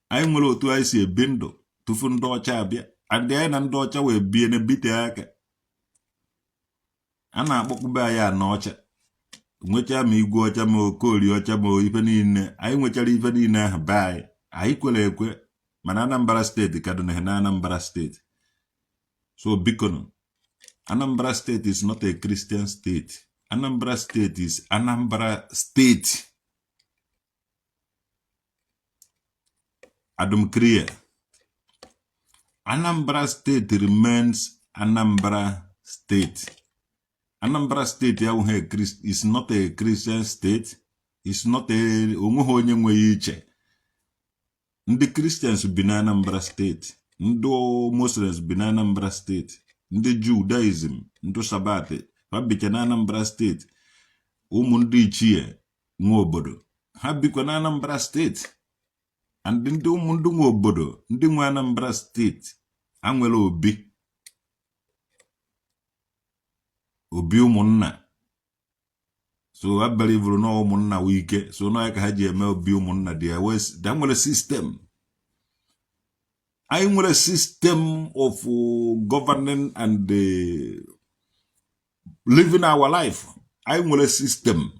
Anyị nwere otu anyị si ebi ndụ tufu ndị ọcha abịa, and anyị na ndị ọcha wee bie na bite aka. A na-akpọkpube anyị ana ọcha, nwechaa ma igwe ọcha, ma okorie ọcha, ma ife niile. Anyị nwechara ife niile ahụ be anyị. Anyị kwere ekwe, mana Anambra Steeti ka dị na Anambra Steeti. So bikonu, Anambra State is not a Christian state. Anambra State is Anambra State. Adum clear. Anambra State remains Anambra State. Anambra State awụghị, is not a Christian state. Is not a, onweghị onye nwe ya iche. Ndị Christians bi na Anambra Steeti, ndị Muslims bi na Anambra Steeti, ndị Judaism, ndị Sabat ha bicha na Anambra Steeti. Ụmụ ndị ichie nwe obodo ha bikwa na Anambra Steeti. And ndị ụmụ ndị nwe obodo, ndị nwe Anambra Steeti, ha nwere obi, obi ụmụnna. So ha belivuru na ụmụnna wụ ike, so na ka ha ji eme obi ụmụnna dị ya. Da nwere system, anyị nwere system of governing and living our life. Anyị nwere system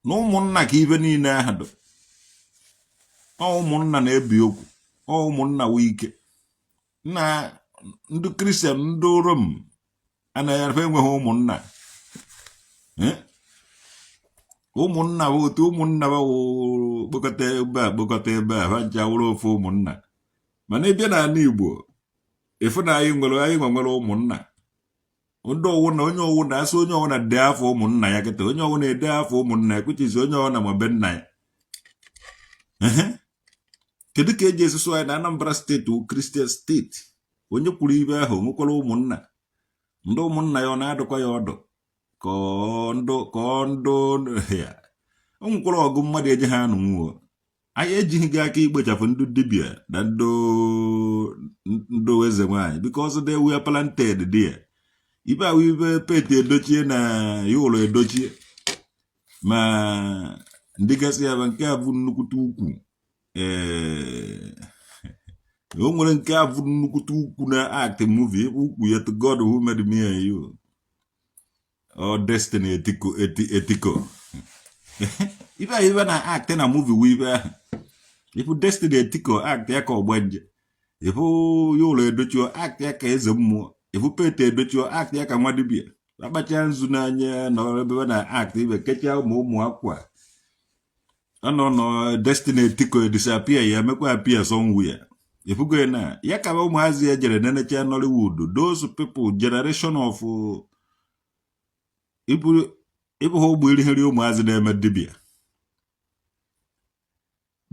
na ụmụnna ka ibe niile ahụ dị. Ọ ụmụnna na-ebi okwu, ọ ụmụnna wụ ike. Na ndị Kristian, ndị Rom anaghị enweghị ụmụnna. Ụmụnna bụ otu ụmụnna bụ kpokọta ebe a, kpokọta ebe a, ha ncha wụrụ ofu ụmụnna. Mana ị bịa n'ala Igbo, ịfụ na anyị nwere, anyị nwe nwere ụmụnna. Ndị ọwụ na onye ọwụ na asị onye ọwụ na dee afọ ụmụnna ya kịta, onye ọwụ na-ede afọ ụmụnna ya, kwuchizi onye ọwụ na ma be nna ya. Kedu ka eji esusu anyị na Anambra Steeti wụ Christian steeti? Onye kwuru ibe ahụ nwekwara ụmụnna. Ndị ụmụnna ya ọ na-adụkwa ya ọdụ ka ndụ ka ndụ ya. O nwekwara ọgụ mmadụ eji ha anụ nwuo. Anyị ejighị gị aka ikpochapụ ndị dibịa na ndị eze nwaanyị, because they were planted there. Ibe ahụ ibe Pete Edochie na ya ụlọ Edochie ma ndị gasị ya bụ nke a bụ nnukwute ukwu. Ee, o nwere nke a bụ nnukwute ukwu na act movie ukwu ya, to God who made me and you, or Destiny Etiko, Etiko. Ibe ahụ ibe na act na movie wu ibe ahụ. Ifu Destiny Etiko act ya ka ọgbanje, ifu ya ụlọ Edochie act ya ka eze mmụọ, ifu Pete Edochie act ya ka nwa dibịa akpacha nzu n'anya nọ ebe na act ibe kechaa ụmụ ụmụ akwa ọ nọ nọ. Destiny Etiko disappear, ya emekwa appear somewhere. Ifugo na ya ka ụmụazị ya jere nenecha Nollywood. Those people, generation of ịbụ ha ụgbọ irighiri ụmụazị na-eme dibịa,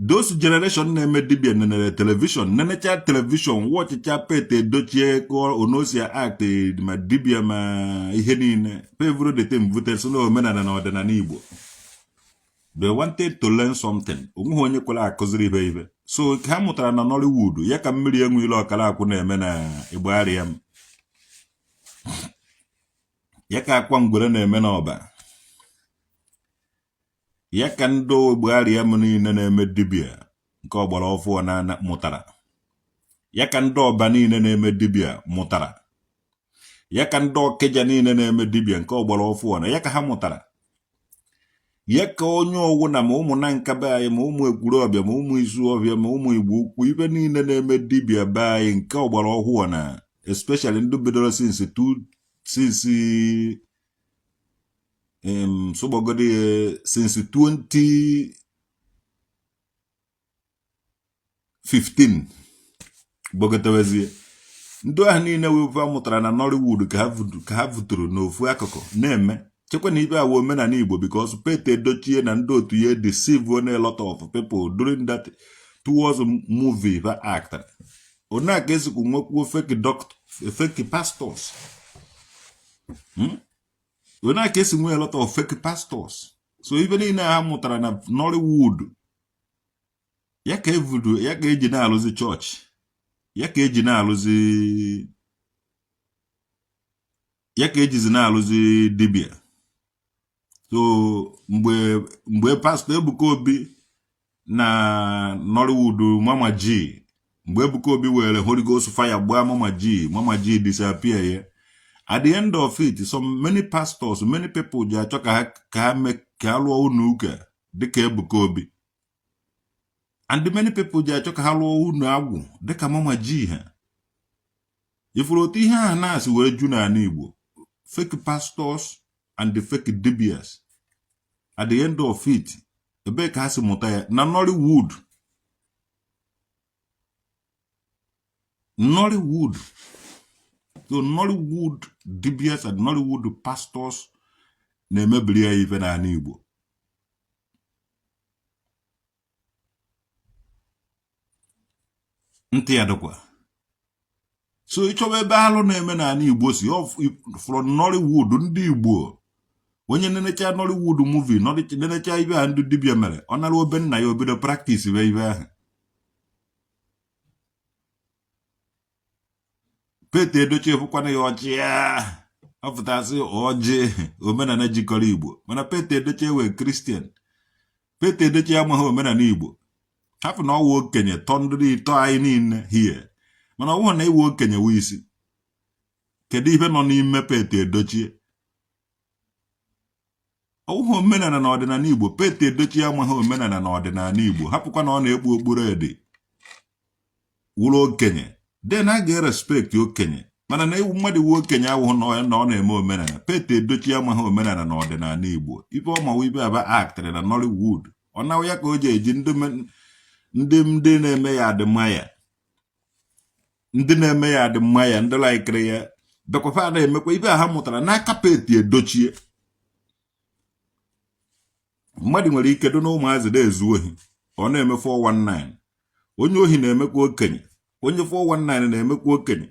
those generation na-eme dibịa nenere television, nenecha television, watchịcha Pete Edochie ka onosia act ma dibịa ma ihe niile pevuru the thing vute so na omenala na ọdịnala Igbo. They wanted to learn something. Onweghị onye kwere akụziri ibe ibe. So ha mụtara na Nollywood ya ka mmiri enwe ile ọkara akwụ na-eme na Igbariam ya, ka akwa ngwere na-eme n'ọba ya, ka ndị Igbariam niile na-eme dibịa nke ọgbara ọfụọ na mụtara ya, ka ndị ọba niile na-eme dibịa mụtara ya, ka ndị Ọkịja niile na-eme dibịa nke ọgbara ọfụọ na ya ka ha mụtara ya, ka onye ọwụ na ma ụmụ na nka be anyị, ma ụmụ Ekwulọbịa, ma ụmụ Isuọfịa, ma ụmụ Igbo Ukwu, ibe niile na-eme dibịa be anyị nke ọgbara ọhụụ na especially ndị bidoro since two, since sụgbọgodi, since 2015 gbagotewezie, ndị ahụ niile wee mụtara na Nollywood ka ha vuturu n'ofu akụkụ na-eme chekwa na ibe awa omenala Igbo, because Pete Edochie na ndị otu ya deceive a lot of people during that towards movie ha act. One ka esikwu nwekwuo fake doctor, fake pastors. One ka esi nwee a lot of fake pastors. So ibe niile ha mụtara na Nollywood ya ka evudu ya, ka eji na-alụzi chọọchị ya, ka eji na-alụzi. Ya ka ejizi na-alụzi dibịa. So mgbe Pastor Ebuka Obi na Nollywood, Mama G, mgbe Ebuka Obi were Holy Ghost fire gbaa Mama G, Mama G disappear ya. At the end of it, so many pastors, many people ji achọ ka ha mee ka ha lụọ ụlọ ụka dịka Ebuka Obi, and many people ji achọ ka ha lụọ ụlọ agwụ dịka Mama G. Ha ifuru otu ihe ahụ na-asị were ju n'ala Igbo, fake pastors and the fake dibias. At the end of it, ebee ka ha si mụta ya? Na Nollywood. Nollywood. So Nollywood dibias and Nollywood pastors na-emebiri ya ife n'ala Igbo. Ntị ya dịkwa. So ịchọba ebe alụ na-eme n'ala Igbo si, from Nollywood. Ndị Igbo, onye nenecha Nollywood movie, nenecha ibe ha ndị dibịa mere, ọ nara obe nna ya, obido practice be ibe ahụ. Pete Edochie fụkwana ya ọchị ya ọpụtasị ọjị omenala jikọrọ Igbo, mana Pete Edochie wee Christian. Pete Edochie amaghị omenala Igbo. Hapụ na ọwụ okenye tọ ndị ịtọ anyị niile hie, mana ọ bụghị na iwu okenye wụ isi. Kedu ife nọ n'ime Pete Edochie? Ọwụghị omenala na ọdịnala Igbo. Pete Edochie amaghị omenala na ọdịnala Igbo. Hapụkwa na ọ na-ekpu okpuru ede wụrụ okenye, then a ga-erespect okenye, mana na ewu mmadụ iwu okenye awụghị na ọ na-eme omenala. Pete Edochie amaghị omenala na ọdịnala Igbo. Ife ọmawa ibe aba actịrị na Nollywood, ọ nawa ya ka o ji eji ndị na-eme ya adịmaya, ndị na-eme ya adịmaya, ndị laikiri ya bịakwafa na-emekwa ibe ha mụtara n'aka Pete Edochie. Mmadụ nwere ike dị na ụmụazị na-ezu ohi, ọ na-eme 419. Onye ohi na-emekwa okenye, onye 419 na-emekwa okenye,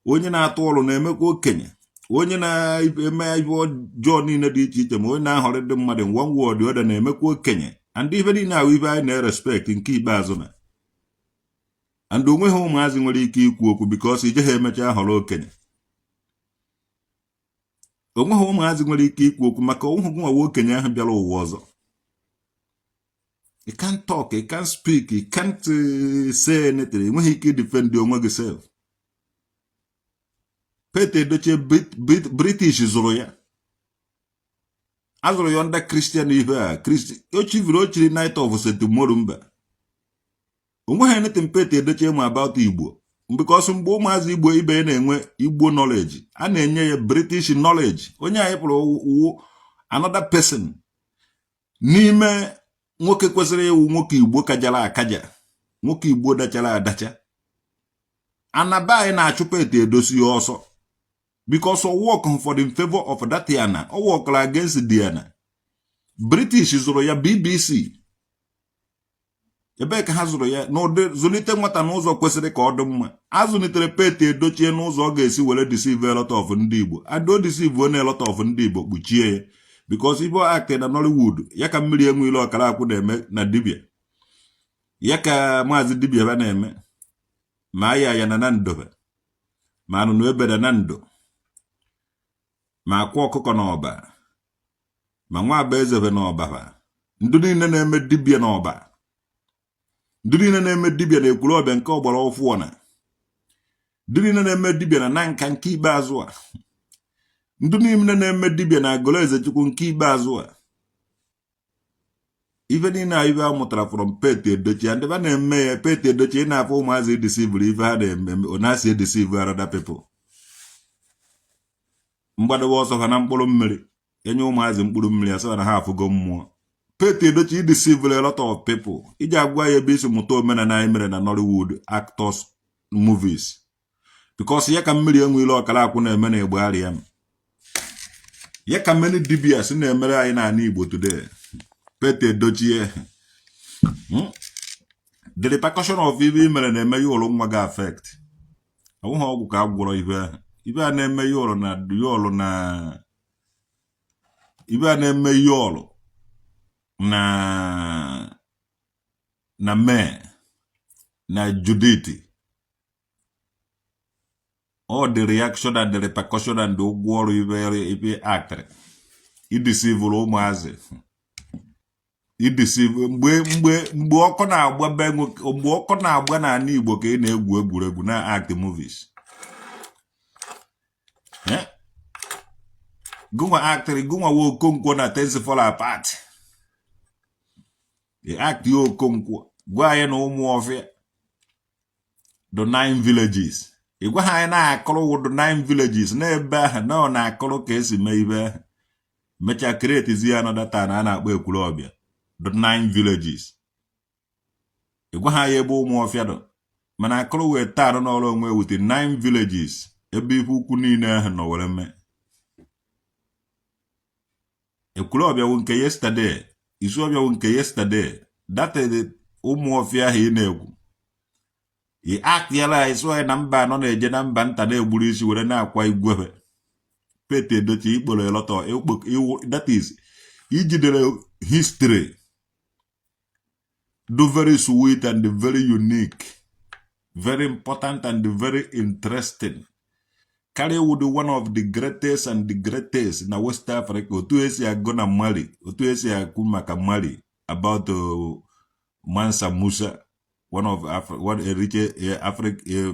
onye na-atụ ọrụ na-emekwa okenye, onye na-eme ibe ọjọọ niile dị iche iche, ma onye na-ahọrọ ndị mmadụ one way or the other na-emekwa okenye. And ife niile ahụ ibe anyị na-erespect nke ikpeazụ na and onweghị ụmụazị nwere ike ikwu okwu because ije ha emecha họrọ okenye. Onweghị ụmụazị nwere ike ikwu okwu maka onweghị nwa okenye ahụ bịara ụwa ọzọ. You can't talk, you can't speak, you can't say anything. Enweghị ike defend onwe gị self. Pete Edochie, British zụrụ ya, azụrụ ya under Christian ife a. O chiviri, o chiri Knight of St. Morumba. Onweghị anything Pete Edochie ma about Igbo, because mgbe ụmụazị Igbo ibe ya na-enwe Igbo knowledge, a na-enye ya British knowledge. Onye anyị pụrụ wụ another person n'ime nwoke kwesịrị ịwụ nwoke Igbo kajara akaja, nwoke Igbo dachara adacha. Anaba anyị na-achụ Pete Edochie ọsọ because ọ work for the favor of that ana, ọ workara against Diana. British zụrụ ya, BBC ebee ka ha zụrụ ya? N'ụdị zụlite nwata n'ụzọ kwesịrị ka ọ dị mma. A zụlitere Pete Edochie n'ụzọ ọ ga-esi were deceive a lot of ndị Igbo. Ado deceive onye a lot of ndị Igbo kpuchie ya, because ibe act na Nollywood ya ka mmiri enwe ile ọkara akwụ na-eme na dibia ya, ka maazị dibia ba na-eme, ma aya ya na na ndobe, ma anụnụ ebere na ndo, ma akwa ọkụkọ na ọba, ma nwa aba ezebe na ọbaba. Ndị niile na-eme dibia na ọba, ndị niile na-eme dibia na ekwuru ọbịa nke ọgbara ọfụọ, na ndị niile na-eme dibia na nanka nke ikpeazụ a, ndị niile na-eme dibia na agụrụ Ezechukwu nke ikpeazụ a, ife niile a ife a mụtara from Pete Edochie. Ndị ba na-eme ya, Pete Edochie na-afụ ụmụazị edeceivuru ife ha na-eme, ọ na-asị edeceive other people. Mgbadobe ọsọ ha na mkpụrụ mmiri, enye ụmụazị mkpụrụ mmiri, asị na ha afụgo mmụọ. Pete Edochie ideceivuru a lot of people. Iji agwa ya ebe isi mụta omenala anyị mere na Nollywood actors movies, because ya ka mmiri enwe ile ọkara akwụ na-eme na Igbo m ya ka many dibias na-emere anyị n'ala Igbo today. Pete Edochie, The repercussion of ibe i mere na-eme ya ụlụ nwa gị affect. Ọ bụghị ọgwụ ka a gwọrọ ibe ahụ. Ibe a na-eme ya ụlụ na ya ụlụ na ibe a na-eme ya ụlụ na mee na Judith. All the reaction and the repercussion and the ụgwọ ọrụ ibe ibe actịrị ideceivuru ụmụazị, ideceive mgbe ọkụ na-agba be nwoke, mgbe ọkụ na-agba n'ala Igbo, ka ị na-egwu egwuregwu na act movies. Eh? Gụnwa actịrị, gụnwa wo Okonkwo na Things Fall Apart. Ị act ya Okonkwo, gwa anyị na Ụmụọfịa the nine villages. Ị gwa ha anyị na-akụrụ wụ the nine villages n'ebe ahụ na ọ na-akụrụ ka esi mee ibe ahụ, mechaa create ya another town a na-akpọ Ekwulọbịa, the nine villages. Ị gwa ha ya ebe Ụmụọfịa dọ, mana akụrụ wee town n'ọrụ onwe with the nine villages, ebe ife ukwu niile ahụ nọ were mee. Ekwulọbịa wụ nke yesterday, Isuọbịa wụ nke yesterday. That is Ụmụọfịa ahụ ị na-ekwu. Ị aktịala anyị sụ anyị na mba anọ na-eje na mba nta na-egburu isi were na-akwa igwebe. Pete Edochie, ikporo elọtọ, that is ijidere history do very sweet and very unique, very important and very interesting. Karịa with one of the greatest and the greatest na West Africa. Otu esi agụ na Mali, otu esi akwu maka Mali, about Mansa Musa, one of one rich Africa,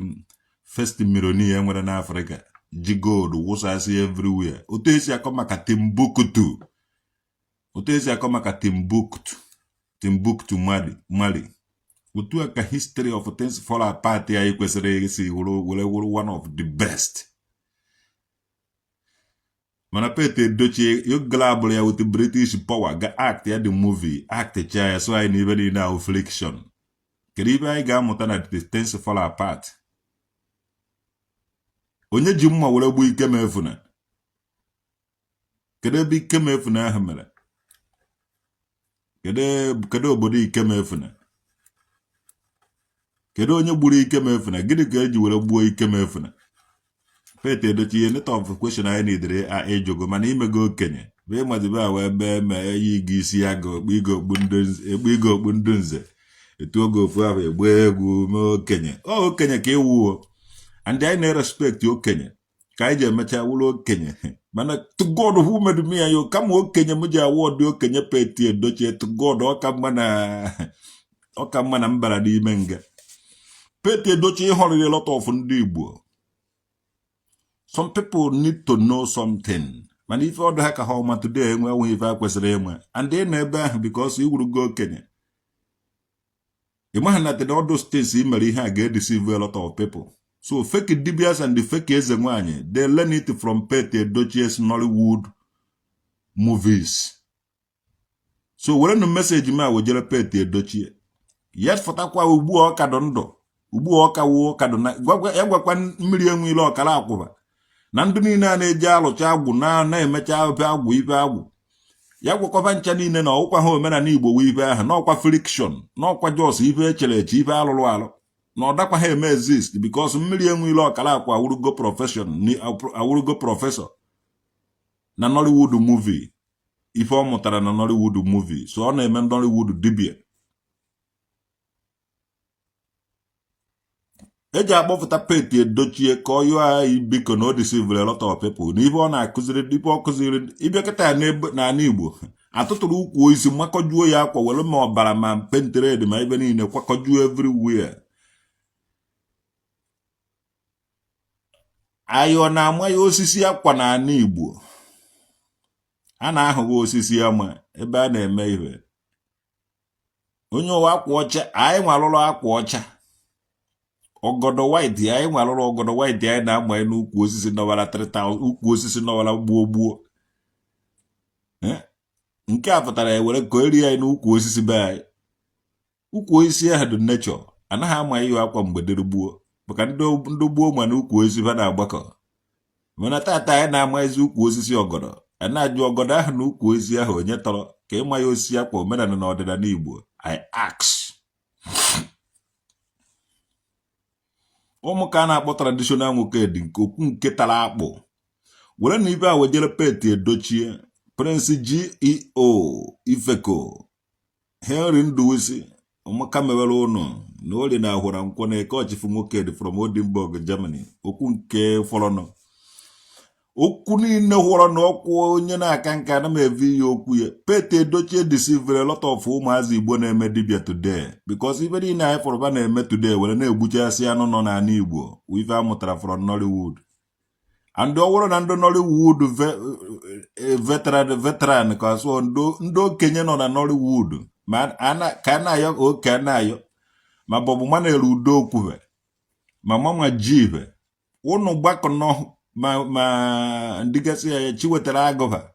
first millionaire nwere n'Africa, ji gold wụsasị everywhere. Otu esi akọ maka Timbuktu, otu esi akọ maka Timbuktu, Timbuktu, Mali, otu a ka history of Things Fall Apart anyị kwesịrị isi were were wụrụ one of the best. Mana Pete Edochie yogala ya with the British power ga act ya the movie, act cha ya so anyị na ibe niile ahụ fiction. Kedu ibe anyị ga-amụta na the Things Fall Apart? Onye ji mma were gbuo Ikemefuna? Kedu ebe Ikemefuna ahụ mere? Kedu obodo Ikemefuna? Kedu onye gburu Ikemefuna? Gịnị ka eji were gbuo Ikemefuna? Pete Edochie, lot of question anyị nidere ịjụgo, mana imego okenye bụ ịmazibe a wee mee ma eyi gị isi agụ ekpu igo okpu ndụ nze etu oge ofu ahụ egbe egwu mee okenye. Ọ okenye ka ịwụo, and anyị na-erespect okenye ka anyị ji emecha wụrụ okenye. Mana to God who made me and you, kama okenye m ji awụ ọdị okenye Pete Edochie, to God, ọka mma na mbara n'ime nga. Pete Edochie họrịrị a lot of ndị Igbo. Some people need to know something, mana ife ọdụ ha ka ha ọma today enwe enwe ife a kwesịrị inwe, and ị nọ ebe ahụ because iwurugo okenye. Ị maghị na the ọdụ steeti i mere ihe a ga-edeceive a lot of people. So fake dibias and the fake eze nwanyị, they learn it from Pete Edochie's Nollywood movies. So were nụ message m a wejere Pete Edochie ya. Fọtakwa ugbu a, ọka dụ ndụ ugbu a, ọka wuo ọka dụ ya gwakwa mmiri enwe ile ọkara akwụba na ndị niile a na-eji alụcha agwụ na na-emecha ife agwụ, ife agwụ ya gwakwaba ncha niile na ọkwa ha omenala Igbo wee ife ahụ n'ọkwa fiction, n'ọkwa just ife echere eche, ife alụrụ alụ, na ọ dakwa ha eme exist, because mmiri enwe ile ọkara akwa awụrụgo profession, awụrụgo professor na Nollywood movie. Ife ọ mụtara na Nollywood movie, so ọ na-eme Nollywood dibia eji akpọpụta Pete Edochie ka ọ yụọ anyị biko na o deceived a lot of people na ife ọ na-akụziri, ife ọ kụziri ịbịa kịta n'ala Igbo. Atụtụrụ ukwu isi makọjuo ya akwa were ma ọbara ma paint red ma ebe niile kwakọjuo everywhere. Anyị ọ na-ama ya osisi akwa n'ala Igbo? A na-ahụghị osisi ama ebe a na-eme ihe onye ụwa akwa ọcha. Anyị nwarụrụ akwa ọcha, ọgọdọ white, anyị nwarụrụ ọgọdọ white anyị na-amanye n'ukwu osisi nọwara 3000, ukwu osisi nọwara gbuo gbuo. Nke a pụtara ewere ka eri anyị n'ukwu osisi be anyị. Ukwu osisi ahụ dị nature, anaghị ama ihe akwa mgbe dịrị gbuo, maka ndị gboo ma na ukwu osisi ha na-agbakọ. Mana tata anyị na-ama ezi ukwu osisi ọgọdọ, a na-ajụ ọgọdọ ahụ na ukwu osisi ahụ onye tọrọ ka ịma ya osisi akwa omenala na ọdịnala Igbo. I ask ụmụ ka a na-akpọ traditional nwoke dị nke okwu nke tara akpụ were na ibe a wejere Pete Edochie, Prince GEO Ifeko Henry Nduwisi. Ọmaka mewere ụnụ na orie na ahụra nkwọ na eke ọchịfụ nwoke dị from Oldenburg, Germany. Okwu nke fọrọnụ, okwu niile hụrụ na ọkwụ onye na-aka nka ana m evu ihe okwu ya. Pete Edochie deceived a lot of ụmụazị Igbo na-eme dibia today, because ife niile anyị fọrọ ba na-eme today were na-egbuchasị anụ nọ n'ala Igbo, ife a mụtara from Nollywood. And ọ bụrụ na ndị Nollywood veteran ka asụ ndị okenye nọ na Nollywood ma ka a na-ayọ oke a na-ayọ ma Bob Manuel Udokwuhe ma Mama Jive ụnụ gbakọnọ ma ndị gasị ya Chiwetara Agụba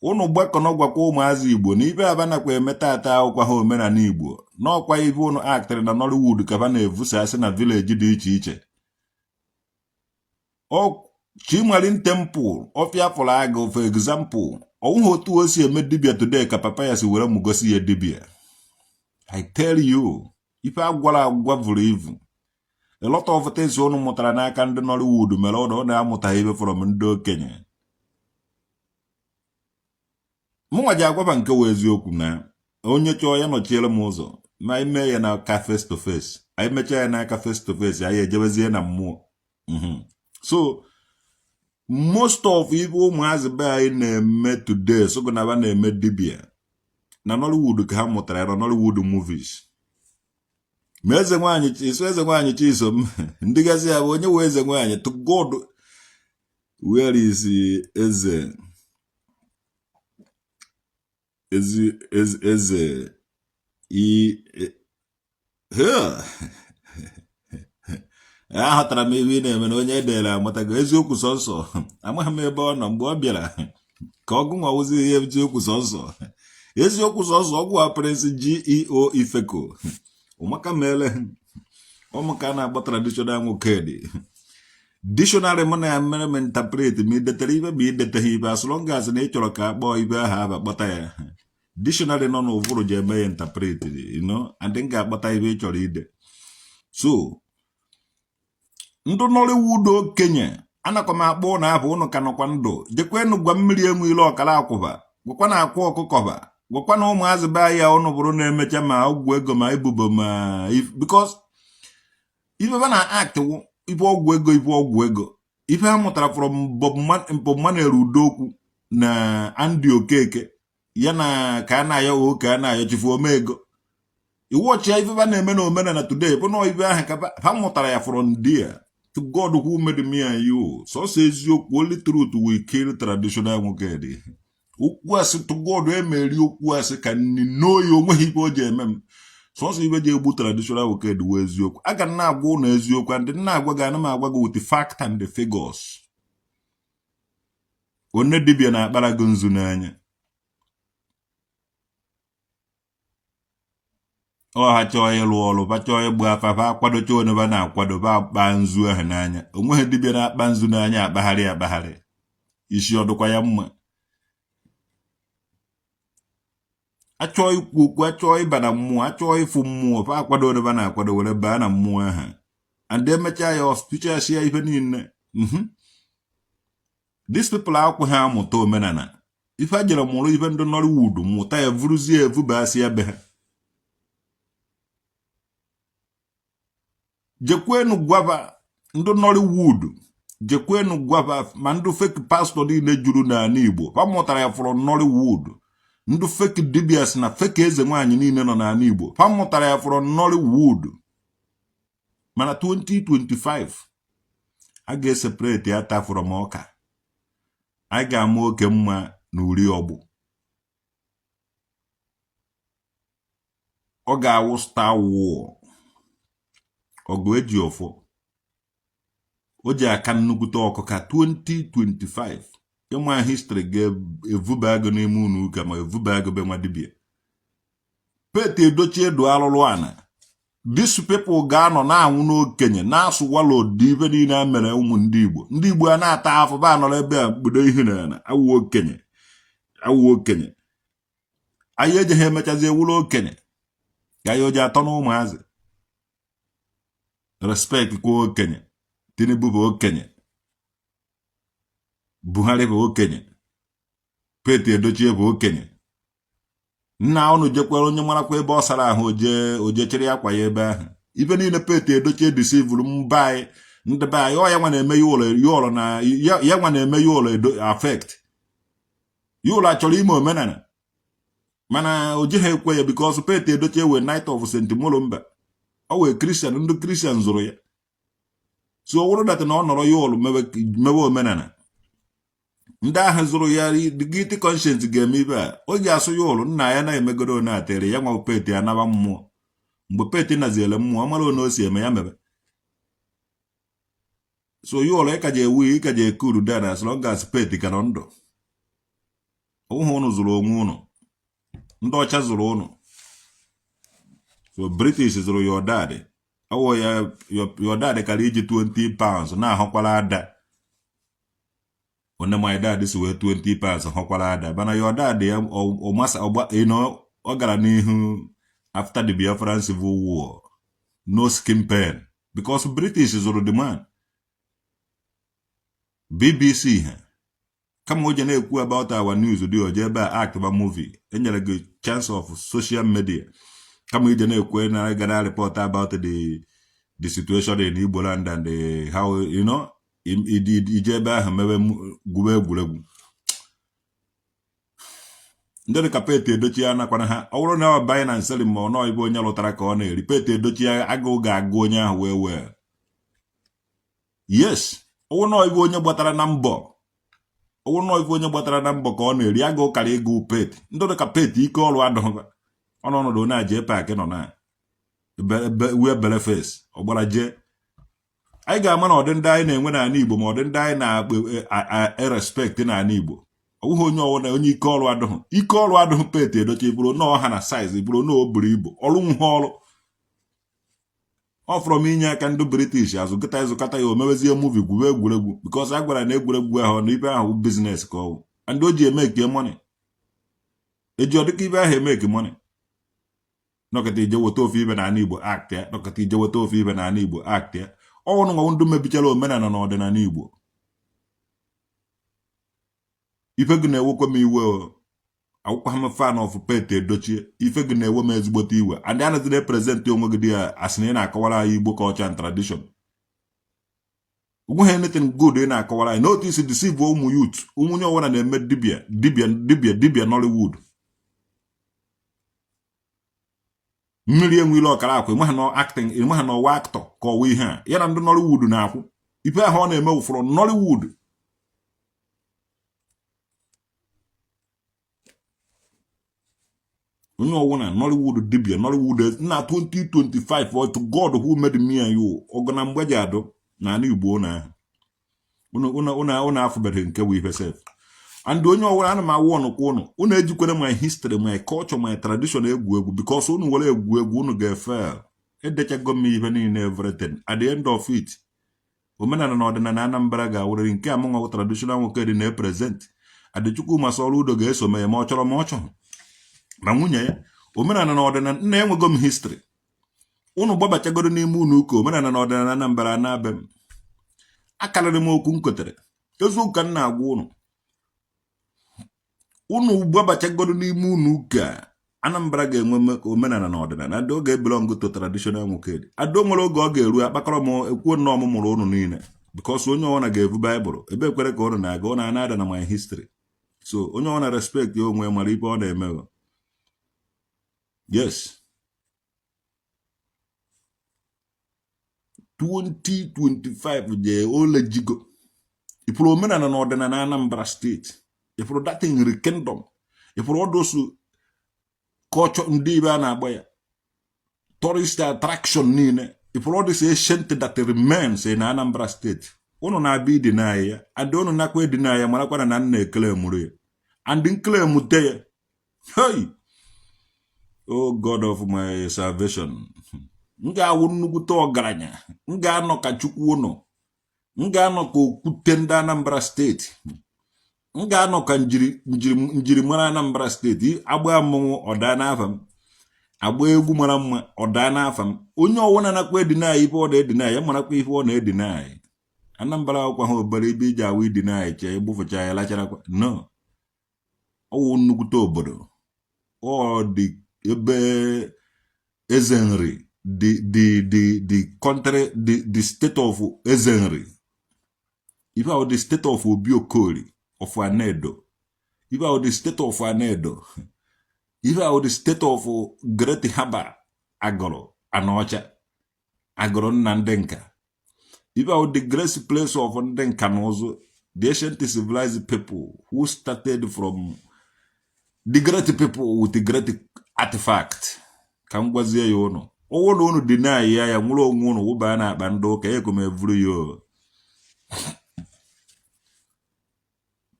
ụnụ gbakọnọ gwakwa ụmụazị Igbo na ibe aba nakwa eme tata akwụkwa ha omenala Igbo n'ọkwa ibe ụnụ actịrị na Nollywood ka ba na-evusasị na village dị iche iche. Chimarin Temple ọfịa fọrọ agụ, for example, ọnwụghị otu o si eme dibia today ka papa ya si were mụ gosi ya dibia. I tell you, ife agwara agwa vụrụ ivu. A lot of things ụnụ mụtara n'aka ndị Nollywood mere ụnụ ọ na-amụtaghị ibe from ndị okenye. Mụnwa ji agwaba nke wee eziokwu na onye chọọ ya nọchiere m ụzọ ma anyị mee ya n'aka face to face. Anyị mechaa ya n'aka face to face, anyị ejebezie na mmụọ. So most of ife ụmụazị be anyị na-eme today sogo na ba na-eme dibia na Nollywood ka ha mụtara ya na Nollywood movies. Ma eze nwaanyị iso eze nwaanyị Chisom ndị gazi ya bụ onye wee eze nwaanyị. To God, where is eze ezi eze i aghọtara m ebe ị na-eme na onye edere amatago eziokwu sọnsọ. Amaghị m ebe ọ nọ mgbe ọ bịara ka ọgụ nwa wụzi ihe eziokwu sọnsọ, eziokwu sọnsọ ọgwụ a. Prince Geo Ifeko ụmaka meele ụmụka na-akpọ traditional nwoke dị dictionary mụ na ya mere m interpret ma idetere ibe ma ideteghị ibe, as long as na ị chọrọ ka a kpọọ ibe ahụ aba kpọta ya. Dictionary nọ n'ụvụrụ ji eme ya interpret, and m ga-akpọta ibe ị chọrọ ide. So ndị Nollywood okenye anakwa m akpọ ụnụ abụ ụnụ ka nọkwa ndụ jekwenụ gwa mmiri enwe ile ọkara akwụba, gwakwa na akwa ọkụkọba, gwakwa na ụmụazị be anyị ụnụ bụrụ na-emecha ma ọgwụ ego ma ebubo ma, because ife ba na act wụ ife ọgwụ ego, ife ọgwụ ego, ife ha mụtara from Bob Manuel Udokwu na Andy Okeke ya na ka a na-ayọ oke a na-ayọ Chifu Omego. Iwọchi ya ife ba na-eme na omenala today bụ na ife ahụ ka ha mụtara ya from there. To God who made me and you, sọsọ eziokwu, only truth will kill traditional nwoke dị. Okwu asị, to God, emeri okwu asị ka nni n'oyi onweghị ife o ji eme m. Sọsọ ibe ji egbu traditional nwoke dị wee eziokwu. Aga m na-agwa ụnụ eziokwu, and na-agwa gị, ana m agwa gị with the fact and the figures. Onye dibịa na-akpara gị nzu n'anya ọ ha chọọ ịlụ ọrụ ba chọọ ịgba afa ba akwadocha onye ba na-akwado ba akpa nzu ahụ n'anya. Onweghị dibịa na-akpa nzu n'anya akpagharị akpagharị isi ọdụkwa ya mma. Achọọ ikwu okwu, achọọ ịba na mmụọ, achọọ ịfụ mmụọ, fa akwado onye ba na-akwado were baa na mmụọ ahụ, and emechaa ya ọfichasịa ife niile. These people akwụ ha amụta omenala ife a jere mụrụ ife ndị Nollywood mụta ya vuruzie evubasị ya be ha. Jekwenu gwaba ndị Nollywood, jekwenu gwaba ma ndị fake pastor niile juru n'ala Igbo fa mụtara ya from Nollywood. Ndị fake dibias na fake eze nwaanyị niile nọ n'ala Igbo fa mụtara ya from Nollywood. Mana 2025 a ga-eseparate ya ta from ọka. Anyị ga-ama oke mma na uri ọgbụ. Ọ ga-awụ Star War ọgụ eji ọfọ o ji aka nnukwute ọkụka. 2025 ịma history ga-evuba agụ n'ime ụlọ ụka ma evuba agụ be nwa dibịa. Pete Edochie du alụlụ ana. These people ga-anọ na-anwụ n'okenye na-asụ walod ife niile a mere ụmụ ndị Igbo. Ndị Igbo a na-ata afọ ba anọrọ ebe a mkpudo ihe na ala awụ okenye awụ okenye. Anyị ejeghị emechazi ewuru okenye ka anyị oji atọ na ụmụazị respect kwa okenye. Tinubu bụ okenye, Buhari bụ okenye, Pete Edochie bụ okenye. Nna ụnụ jekwara onye marakwa ebe ọ sara ahụ, oje chịrị akwa ya ebe ahụ. Ibe niile Pete Edochie deceivuru mba anyị, ndị be anyị, ọ ya nwa na-eme ya ụlọ ya ụlọ na ya nwa na-eme ya ụlọ edo affect ya ụlọ. Achọrọ ime omenala, mana o jighị ekwe ya because Pete Edochie wee Knight of St. Mulumba, ọ wee Christian, ndị Christian zụrụ ya. So ọ wụrụ that na ọ nọrọ ya ụlọ mewe omenala, ndị ahụ zụrụ ya, guilty conscience ga-eme ibe a o ji asụ ya ụlọ nna ya na-emegodo one atere ya nwa Pete anaba mmụọ. Mgbe Pete naziele mmụọ, mara one o si eme ya mebe. So ya ụlọ ịka ji ewu, ịka ji ekuru down as long as Pete ka nọ ndụ. Ọwụhụ ụnụ zụrụ onwe ụnụ, ndị ọcha zụrụ ụnụ. So British zụrụ your dad, ọwụ ya your dad kara iji £20 na-ahọkwara ada onye. My dad si wee £20 họkwara ada, mana your dad ya ọmasa ọ gara n'ihu after the Biafran Civil War, no skin pain, because British zụrụ the man. BBC ha kama o je na-ekwu about our news dị oje ebe a act ba movie, enyere gị chance of social media, kama ije na-ekwu na gara report about the situation in Igbo land and the, how you know ije ebe ahụ mewe gwube egwuregwu. Ndị dịka Pete Edochie anakwana ha. Ọ bụrụ na ọ banye na nsịrị ma ọ nọọ ibe onye lụtara ka ọ na-eri, Pete Edochie agụụ ga-agụ onye ahụ wee wee. Yes, ọwụ nọọ ibe onye gbatara na mbọ, ọwụ nọọ ibe onye gbatara na mbọ ka ọ na-eri, agụụ kara ịgụ Pete. Ndị dịka Pete, ike ọrụ adịghị ọnọdụ na jee paakị nọ na wee bere face ọgbara jee. Anyị ga-ama na ọdị ndị anyị na-enwe n'ala Igbo, ma ọdị ndị anyị na-erespect n'ala Igbo. Ọ bụghị onye ọwụna onye ike ọrụ adịghị, ike ọrụ adịghị. Pete Edochie bụrụ nọọ ha na size bụrụ na o buru ibu ọrụ nwuhe ọrụ ọ fọrọ m inye aka ndị British azụ kịta ịzụkata ya, o mewezie movie, gwube egwuregwu, because a gwara na egwuregwu ahụ na ibe ahụ business ka ọ bụ, and o ji emeke money, eji ọ dịka ibe ahụ emeke money. Nọkọta ije weta ofe ibe n'ala Igbo act ya, nọkọta ije weta ofe ibe n'ala Igbo act ya. Ọnwụ nwa ndụ mebichara omenala na ọdịnala Igbo. Ife gị na-ewekwa m iwe o, akwụkwọ m fan of Pete Edochie. Ife gị na-ewe m ezigbote iwe, and anaghị na-epresent onwe gị dị ya asị na ị na-akọwara anyị Igbo culture and tradition. Onweghị anything good ị na-akọwara anyị n'otu isi deceive ụmụ youth. Ụmụnye ọbụla na-eme dibia dibia dibia dibia Nollywood, mmiri enwile ọkara akwa, ịmaha na acting, ịmaha na ọwa actor ka ọwa ihe a ya na ndị Nollywood na-akwụ. Ife ahụ ọ na-eme wụfọrọ Nollywood. Onye ọwụna Nollywood dibia Nollywood na 2025, or to God who made me and you, ọgụ na mgbe ji adụ na ala Igbo na ụnụ afụbeghị nke bụ ife sef. And onye ọwụla, ana m awụ ọnụkwa ụnụ, ụnụ ejikwere my history, my culture, my tradition egwu egwu, because ụnụ were egwu egwu, ụnụ ga-efel. Edechago m ihe niile, everything. At the end of it, omenala na ọdịnala Anambra ga-awụrịrị nke amụnwa traditional nwoke dị na-epresent. Adịchukwu masị udo ga-eso mee ma ọ chọrọ ma ọ chọrọ ma nwunye ya. Omenala na ọdịnala nna enwego m history. Ụnụ gbabachagoro n'ime ụnụ ụka omenala na ọdịnala Anambra na-abịa m akarịrị m okwu m kotere. Eziokwu ka m na-agwa ụnụ. Ụnụ gbabachagoro n'ime ụnụ ụka Anambra ga-enwe omenala na ọdịnala. Ada oge belong to traditional nwoke dị ado nwere oge ọ ga-eru akpakọrọ m ekwuo nna ọmụ mụrụ ụnụ niile, because onye ọbụla ga-evu Baịbụl ebe ekwere ka ụnụ na-aga, ụnụ na-ada na my history. So onye ọbụla respect ya onwe, mara ibe ọ na-eme. Yes, 2025 jee olejigo ịpụrụ omenala na ọdịnala Anambra steeti, ịpụrụ that Nri kingdom, ịpụrụ ọdụsụ culture ndị ibe a na-agba ya tourist attraction niile, ịpụrụ ọdụsụ ancient that remains in Anambra steeti. Ụnụ na-abịa idina ya, and ụnụ nakwa edina ya, marakwana na nna ekele mụrụ ya and nkele mute ya. Hey, oh God of my salvation, m ga-awụ nnukwute ọgaranya, m ga-anọ ka Chukwu ụnụ, m ga-anọ ka okwute ndị Anambra steeti, m ga-anọ ka njirimara Anambra steeti. Agba mmọnwụ ọdaa n'afa m, agba egwu mara mma ọdaa n'afa m. Onye ọwụna nakwa edina ya ife ọ na-edina ya, marakwa ife ọ na-edina ya. Anambra akwụkwọ ha obere ibe iji awụ idina ya chee egbufụcha ya lacharakwa no ọwụ nnukwute obodo. Ọ dị ebe Eze Nri, the country, the state of Eze Nri. Ife ahụ, the state of Obi Okoli of Anedo. Ife ahụ, the state of Anedo. Ife ahụ, the state of Great Haba Agụrụ Anaọcha, Agụrụ nna ndị nka. Ife ahụ, the great place of ndị nka na ụzụ, the ancient civilized people who started from the great people with the great artifact. Ka m gwazie ya ụnụ, ọwụ na unu dị na ya ya nwụrụ onwe unu wụba na akpa ndị ụka ego m evuru ya o.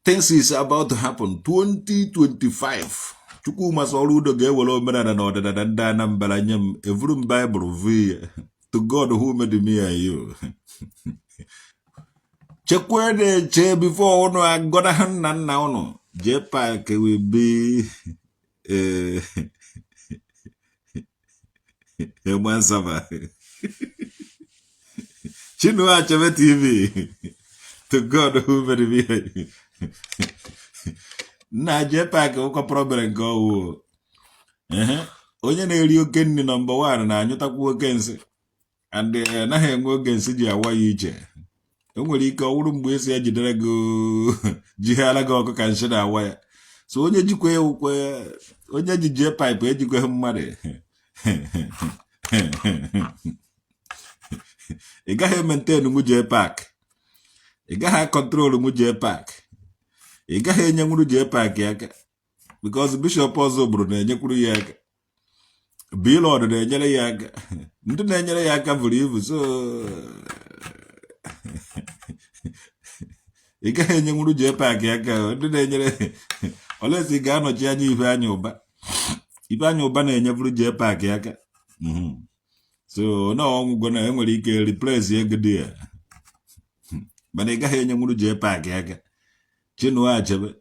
Things is about to happen 2025. Chukwuma Soludo ga-ewere omenala na ọdịnala ndị Anambra nye m, evuru m Baịbụl vu ya. To God who made me and you. Chekwa na-eche before ụnụ agọnahụ nna nna ụnụ. JPAC will be Egbansaba. Chinua Achebe TV. To God who made me. Nna, JPAC ụkọ problem nke ọwụ. Ehe. Onye na-eri oke nri number 1 na-anyụtakwu oke nsị, and anaghị enwe oge nsị ji awa ya iche. O nwere ike ọ wụrụ mgbe esi ejidere gị jighara gị ọkụ ka nsị na-awa ya. So onye jikwa ya ukwe, onye ji JPAC ejikwa mmadụ. Ị gaghị e-maintain nwu JPAC, ị gaghị a-control nwu JPAC, ị gaghị enyenwuru JPAC aka, because bishọp Ozubulu na-enyekwuru ya aka, Blord na-enyere ya aka, ndị na-enyere ya aka buru ibu. So ị gaghị enyenwuru JPAC aka. Ndị na-enyere olesi ga-anọchi anya Ifeanyị Ụba. Ifeanyị Ụba na-enyeburu JPAC aka. So na ọgwụgwọ na enwere ike replace ego dị ya, mana ị gaghị enyenwuru JPAC aka. Chinua Achebe,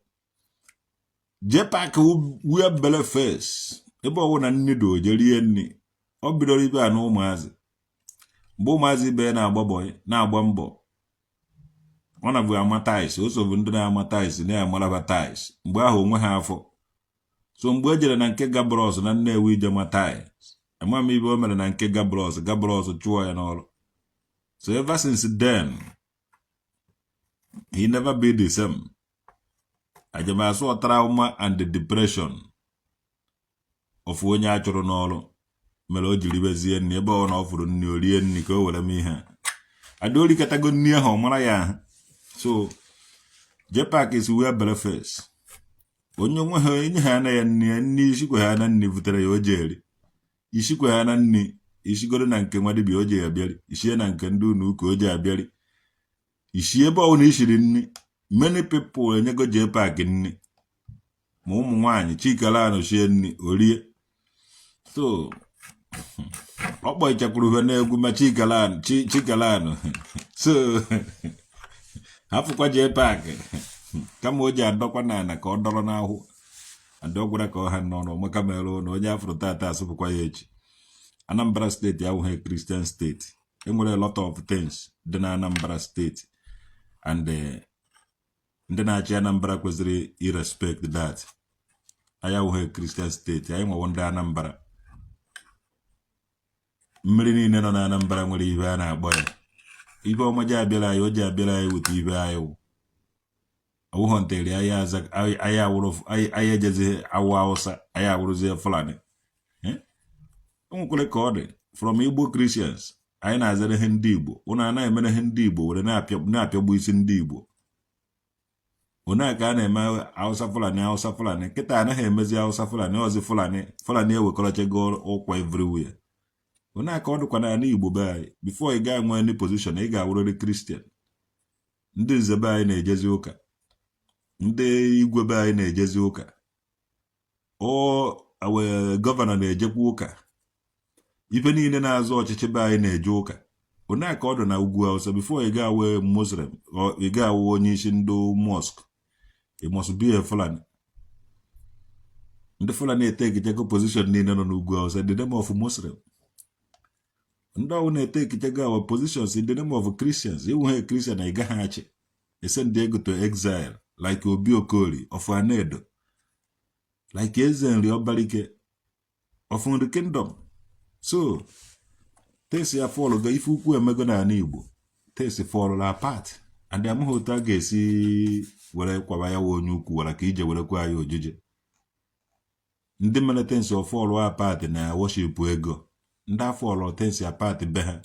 JPAC wee bele face ebe ọwụ na nni do je rie nni. Ọ bidoro ibe a na ụmụazị, mgbe ụmụazị ibe ya na-agba bọyị, na-agba mbọ, ọ na-bụ ama tiles. O sobu ndị na-ama tiles, na-amaraba tiles mgbe ahụ onwe ha afọ. So mgbe e jere na nke Gabros na Nnewi ije ma tiles, ama m ibe o mere na nke Gabros, Gabros chụọ ya n'ọrụ. So ever since then he never be the same. Ajemasụ trauma and the depression of onye a chụrụ n'ọrụ mere o jiri bezie nri. Ebe ọ na ọ fụrụ nri, o rie nri ka o were m ihe a adaorikatago nri ahụ, ọ mara ya ahụ. So JPAC is where bere face. Onye onwe ha enye ha na ya nri, nri isikwe ha na nri butere ya, o ji eri isikwe ha na nri, isigoro na nke nwa dibịa o ji abịari, isie na nke ndị unu ụka o ji abịari, isi ebe ọbụla isiri nri. Many people enyego JPAC nri, ma ụmụ nwaanyị chikala sie nri orie. So ọ kpọichakwuru ha n'egwu ma chikalanụ chikalanụ. So hapụkwa JPAC kama o ji adọkwa n'ala ka ọ dọrọ n'ahụ adọgwara ka ọ ha n'ọnụ maka mere ụlọ onye afụrụ tata asụpụkwa ya echi. Anambra Steeti awụghị Christian steeti. Enwere a lot of things dị na Anambra Steeti, and ndị na-achị Anambra kwesịrị irespect that. Anyị awụghị Christian steeti. Anyị nwewo ndị Anambra. Mmiri niile nọ na Anambra nwere ihe a na-akpọ ya. Ife ọma ji abịara anyị, o ji abịara anyị weta ibe anyị wụ ọwụghọ nteri anyị aza anyị awụrụ anyị ejezighị awụ Hausa, anyị awụrụzie Fulani. O nwekwara ka ọ dị from Igbo Christians. Anyị na-azara ihe ndị Igbo, ụnụ anaghị emere ihe ndị Igbo were na-apịagbu isi ndị Igbo. One ka a na-eme Hausa Fulani, Hausa Fulani. Kịta anaghị emezi Hausa Fulani ọzi. Fulani, Fulani ewekọrọchago ụkwa everywhere. One ka ọ dịkwa n'ala Igbo be anyị. Before ị ga-enwe any position, ị ga-awụrịrị Christian. Ndị nze be anyị na-ejezi ụka, ndị igwe be anyị na-ejezi ụka, o gọvanọ na-ejekwa ụka, ife niile na-azụ ọchịchị be anyị na-eje ụka. One ka ọ dị na ugwu Hausa. Before ị ga-awe Muslim, ị ga-awụ onye isi ndị mosque, you must be a Fulani. Ndị Fulani etekichego position niile nọ n'ugwu Hausa in the name of Muslim. Ndị ọwụ na-etekichego our positions in the name of Christians. Iwu ha Christian, ị gaghị achị. Esend ego to exile like Obi Okori of Anedo. Like Eze Nri Ọbalike of Nri Kingdom. So things ya fall go ife ukwu emego n'ala Igbo. Things fall apart and amaghị otu a ga-esi were kwaba ya wụ onye ukwu were ka ije were kwa ya ojije. Ndị mere things of fall apart na worship ego. Ndị afọlụ things apart be ha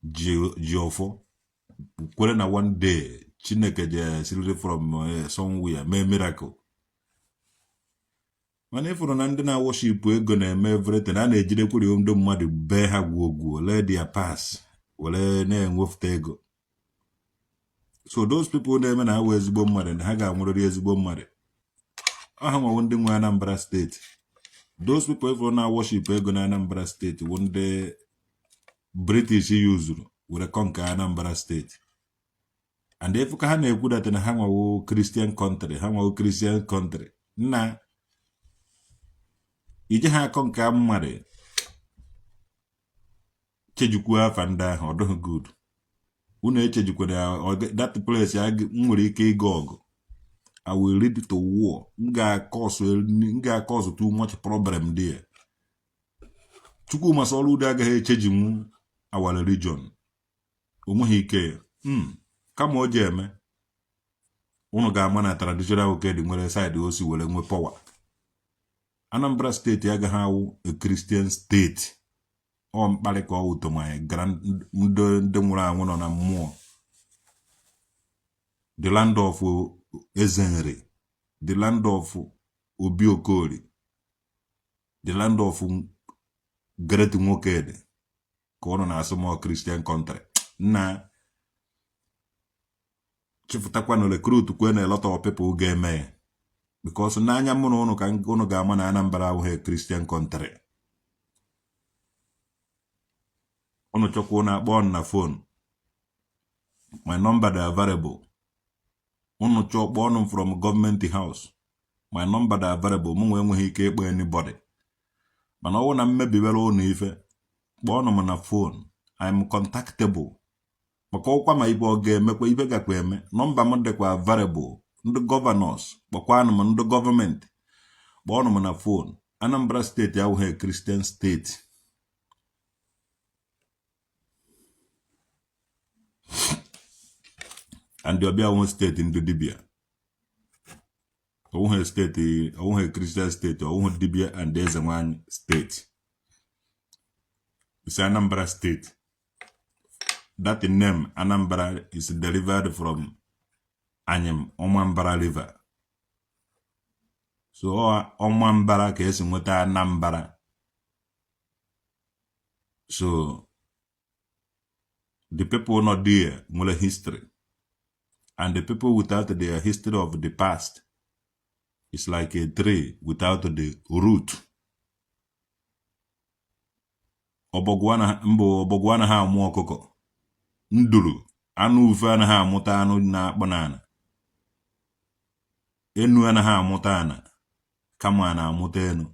ji ọfọ kwere na one day Chineke je siriri from somewhere mee miracle. Mana ịfụrụ na ndị na-worship ego na-eme everything a na-ejidekwuri ndị mmadụ bee ha gwuo lee their pass were na-enwefụta ego. So those people na-eme na ha wee ezigbo mmadụ na ha ga-anwụrịrị ezigbo mmadụ. Ọ ha nwawo ndị nwe Anambra Steeti. Those people ifụrụ na worship ego na Anambra Steeti wụ ndị British yuzuru were conquer Anambra Steeti. And if ka ha na-ekwu that na ha nwawo Christian country, ha nwawo Christian country, nna, ije ha akọ nke mmadụ chejikwu afa ndị ahụ, ọ dịghị good. Unu echejikwara that place m nwere ike ịga ọgụ. I will lead to war. M ga-akọsụ too much problem there. Chukwuma Soludo agaghị echejinwu our religion. O nweghị ike ya. Kama o ji eme unu ga-ama na traditional okedi nwere side o si were nwe power. Anambra Steeti agaghị awụ a Christian state. Ọ mkparị ka ọ wụ my grand ndị nwụrụ anwụ nọ na mmụọ. The land of Ezenri, the land of Obi Okori, the land of Great Nwokedi ka ụnụ na-asụ m Christian country. Nna, chịfụtakwanụ recruit kwe na a lot of people ga-eme ya, because n'anya mụ na ụnụ ka ụnụ ga-ama na Anambra abụghị Christian country. Ụnụ chọkwa ụnụ akpọ na phone, my number dị available. Ụnụ chọọ kpọọ ọnụ m from gọọmenti house, my number dị available. Mụ nwe enweghị ike ịkpọ anybody, mana ọ bụrụ na m mebiwere ụnụ ife, kpọọ m na phone. I'm contactable, maka ọkwa ma ibe ọ ga-emekwa ibe gakwa eme. Nọmba m dịkwa available. Ndị governors, kpọkwanụ m. Ndị gọọmenti, kpọọnụ m na phone. Anambra Steeti awụghị Christian steeti. And ọbịa awụghị steeti ndị dibịa, ọwụghị steeti, ọwụghị Christian steeti, ọwụghị dibịa and eze nwanyị steeti. It's Anambra State. That name Anambra is derived from Anyim Ọmambara River. So Ọmambara ka esi nweta Anambra. So the people not there nwere history, and the people without their history of the past is like a tree without the root. Ọbọgwụ mbụ, ọbọgwụ anaghị amụ ọkụkọ. Nduru, anụ ufe anaghị amụta anụ na-akpọ n'ala. Enu anaghị amụta ana, kama a na-amụta enu.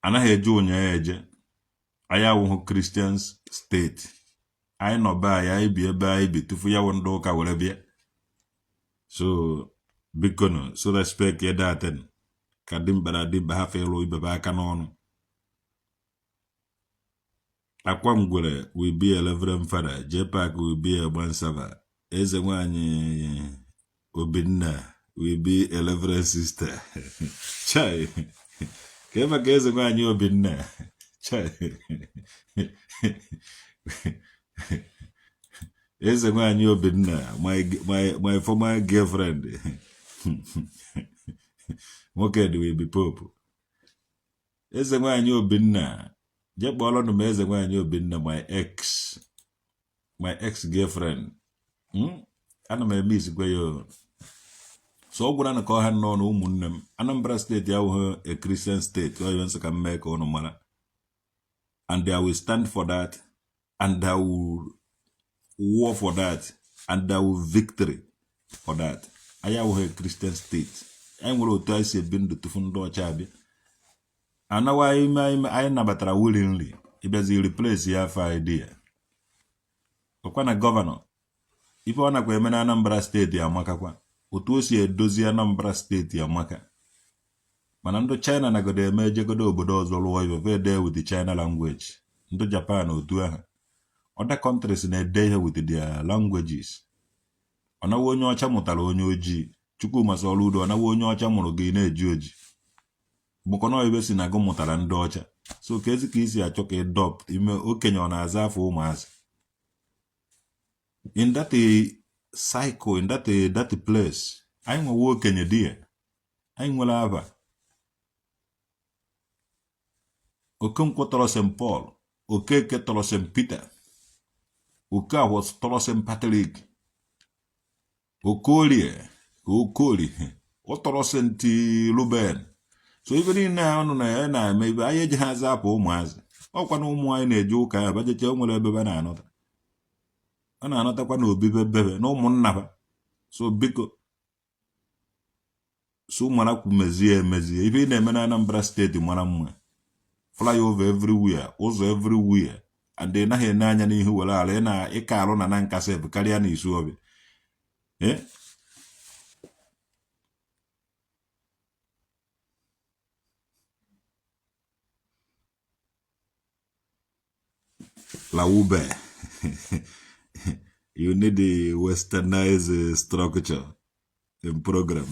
Anaghị eje ụnyaahụ eje. Anyị awụghị Christians steeti. Anyị nọ be anyị, anyị bi ebe anyị bi tupu ya wụ ndị ụka were bịa. So bikonu, so respect datin ka dimkpa na dimkpa hafụ ịlụ ibebe aka n'ọnụ. Akwa ngwere will be a reverend father. Jpac will be a gbansava. Eze nwanyị Obinna will be a reverend sister. Chai, ka ebe ka eze nwanyị Obinna, chai, eze nwanyị Obinna, my former girlfriend. Nwoke dị will be pope. Eze nwanyị Obinna, jee kpọọrọnụ m eze nwanyị Obinna, my ex girlfriend. Ana m eme isikwa ya. So ọ gwara na ka ọ ha n'ọnụ. Ụmụnne m, Anambra Steeti awụghị a Christian steeti. Ọ nsị ka m mee ka ụnụ mara, and I will stand for that, and I will war for that, and I will victory for that. Anyị awụghị a Christian state. Anyị nwere otu anyị si ebi ndụ tupu ndị ọcha abịa anawa ime anyị nabatara willingly ịbịazi replace ya afọ anyị dị ya ọkwa na gọvanọ. Ife ọ nakwa eme na Anambra steeti amakakwa. Otu o si edozi Anambra steeti amaka. Mana ndị China nagodo eme ejegodo obodo ọzọ lụọ ife fe ede with the China language. Ndị Japan otu ahụ. Other countries na-ede ihe with their languages. Ọ nawa onye ọcha mụtara onye ojii. Chukwuma Soludo ọ nawa onye ọcha mụrụ gị na-eji oji. Bụkọnọ ibe si na gụ mụtara ndị ọcha. So ka ezi ka isi achọ ka ịdọp ime okenye ọ na-aza afọ ụmụazị. In that cycle, in that place, anyị nwewe okenye di ya. Anyị nwere aba. Okonkwo tọrọ St. Paul, Okeke tọrọ St. Peter, Okafor tọrọ St. Patrick, Okorie Okorie ọ tọrọ St. Ruben. So ife niile a ọnụ na ya na-eme ibe anyị eji ha aza apụ ụmụazị. Ọkwa na ụmụ anyị na-eje ụka ahụ bajeche o nwere ebe ba na-anọta. Ọ na-anọtakwa na obibe bebe na ụmụnna ba. So biko so mara kwu mezie emezie. Ife ị na-eme na Anambra steeti mara mma. Flyover everywhere, ụzọ everywhere, and ị naghị ene anya n'ihu were ala ị na ịka alụ na Nanka sef karịa na Isuọbịa. Eh? Lawube, you need the westernized structure in program.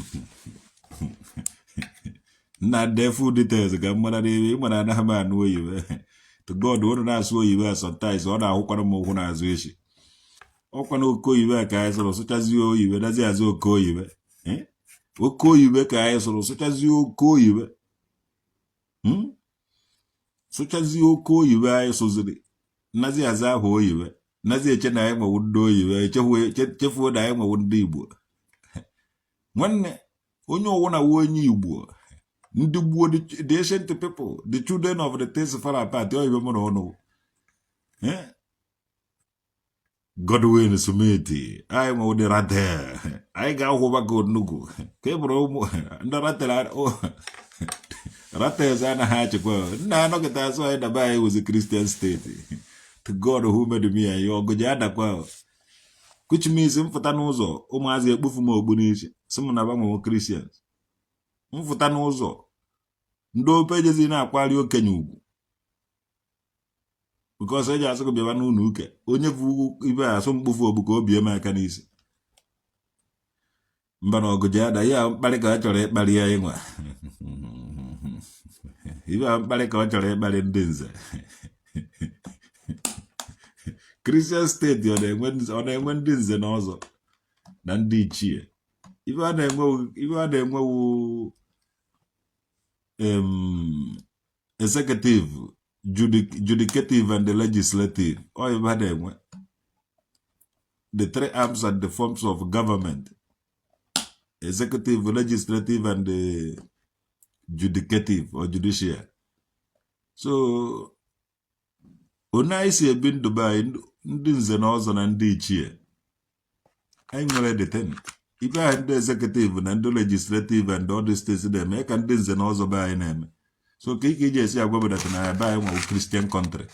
Nna dee full details ka m mara n'ebe ị mara anaghị m anụ oyibo. To God, ụnụ na-asụ oyibo a sometimes ọ na-ahụkwara m ụkwụ n'azụ echi. Ọkwa na oke oyibo a ka anyị sụrụ sụchazie oyibo dazi azụ oke oyibo. Eh? Oke oyibo ka anyị sụrụ sụchazie oke oyibo. Sụchazie oke oyibo anyị sụziri nnazi aza ahụ oyibo nnazi eche na anyị nwewu ndị oyibo echefuo na anyị nwewu ndị Igbo. Nwanne onye ọwụna wu onye Igbo. Ndị gboo, the ancient people, the children of the things fall apart, oyibo mụ na ụnụ. Godwin Smith, anyị nwewu ndị ratel, anyị ga-akwụba ka onugwu ka ị bụrụ ụmụ ndị ratel. Ratels anaghị achịkwa nna anọkịta asụ anyị daba anyị wụzi Christian state. To God who made me and you, ọgụ ji adakwa, which means mfụta n'ụzọ ụmụazị ekpofu m ogbu n'isi sị m na gbanwewo Christians. Mfụta n'ụzọ ndị ofe ejezi na-akwari okenye ugwu because eji asị gị bịaba n'ụlọ ụka onye bụ ibe asụ mkpofu ogbu ka o bie m aka n'isi. Mba na ọgụ ji ada ya mkparị ka ọ chọrọ ịkparị ya ịnwa ibe a mkparị ka ọ chọrọ ịkparị ndị nze. Christian steeti ọ na-enwe ndị nze na ọzọ na ndị ichie. Ibe a na-enwewu executive, judicative and the legislative. Ọ ibe a na-enwe the three arms and the forms of government: executive, legislative and the judicative or judicial. So onye anyị si ebi ndụ be anyị, ndị nze na ọzọ na ndị ichie anyị nwere the ten ibe ahụ ndị executive na ndị legislative and all the states na-eme ka ndị nze na ọzọ be anyị na-eme. So ka ike iji esi agwa bedata na be anyị nwewu Christian country.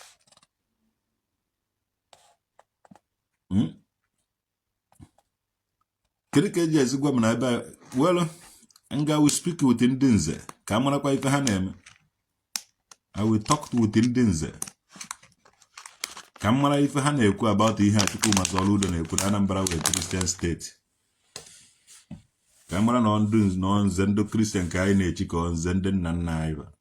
Kedu ka eji esi gwa m na ebe well, nga we speak with ndị nze ka a marakwa ife ha na-eme. I will talk with ndị nze ka m mara ife ha na-ekwu about ihe a Chukwuma Soludo na-ekwu na Anambra wee Christian state, ka m mara na ndị nze ndị Christian ka anyị na-echi ka nze ndị nna nna anyị ba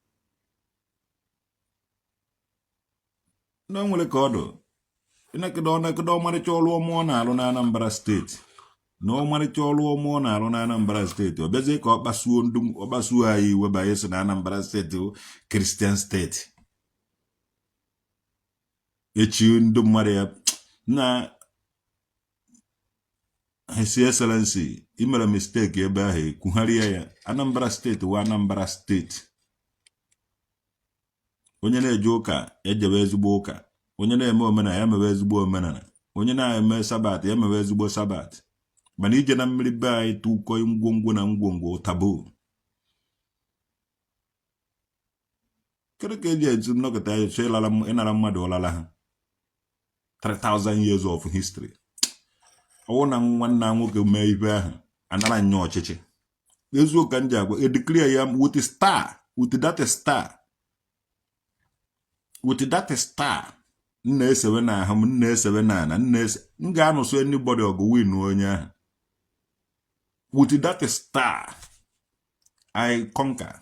na o nwere ka ọ dụ ịnakịda ọnakịda ọmarịcha ọrụ ọma ọ na-alụ na Anambra steeti na ọmarịcha ọrụ ọma ọ na-alụ na Anambra steeti. Ọ bịazie ka ọ kpasuo ndị ọ kpasuo anyị iwe banye so na Anambra steeti bụ Christian steeti echi ndị mmadụ ya na His Excellency ị mere mistake ebe ahụ ekwugharịa ya. Anambra steeti wa Anambra steeti. Onye na-eje ụka ejebe ezigbo ụka, onye na-eme omenala ya mewe ezigbo omenala, onye na-eme Sabbath ya mewe ezigbo Sabbath. Mana ije na mmiri be anyị tụkọ ngwongwo na ngwongwo tabu. Kedu ka eji eji nnọkọta ya chọọ ịnara mmadụ ọlala ha 3000 years of history? Ọwụ na nwanna nwoke mee ibe ahụ, anara nya ọchịchị. Eziokwu ka m ji agwa, edeclare ya with star, with that star, with that star m na-esewe n'ahụ m, m na-esewe n'ala, m na-ese, m ga-anụso anybody ọgụ, win onye ahụ. With that star I conquer.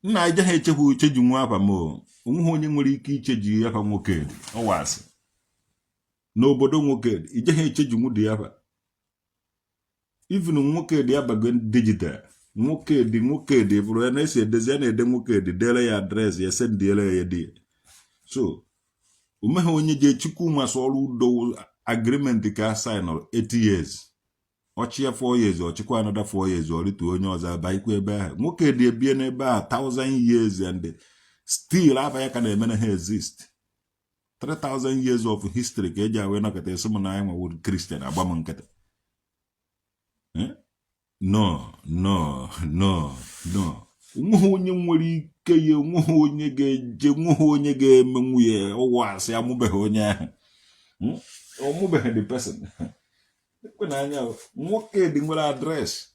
Nna, ije ha echekwa uche ji nwa afa m. Onweghị onye nwere ike icheji afa nwoke dị ọwasị n'obodo. Nwoke dị ije ha echeji nwu dị afa. Even nwoke dị abago digital. Nwoke dị, nwoke dị bụrụ ya na-esi edezi ya, na-ede nwoke dị, dere ya address ya, sendiere ya di ya. So omeghe onye ji echukwu masị ọrụ udo agreement ka a signụrụ 80 years. Ọchị ya 4 years, ọchịkwa another 4 years, ọrịtuo onye ọzọ abaikwa ebe ahụ. Nwoke dị ebie n'ebe a 1000 years and still afa ya ka na-eme na ha exist. 3000 years of history ka eji awe nọkọta esi m na anyị nwewo Christian agba m nkịtị. No, no, no, no, onweghị onye nwere ike ya, onweghị onye ga-eje, onweghị onye ga-eme nwunye ụwa asị amụbeghị onye ahụ. Ọmụbeghị the person. Ekwe n'anya, nwoke dị nwere address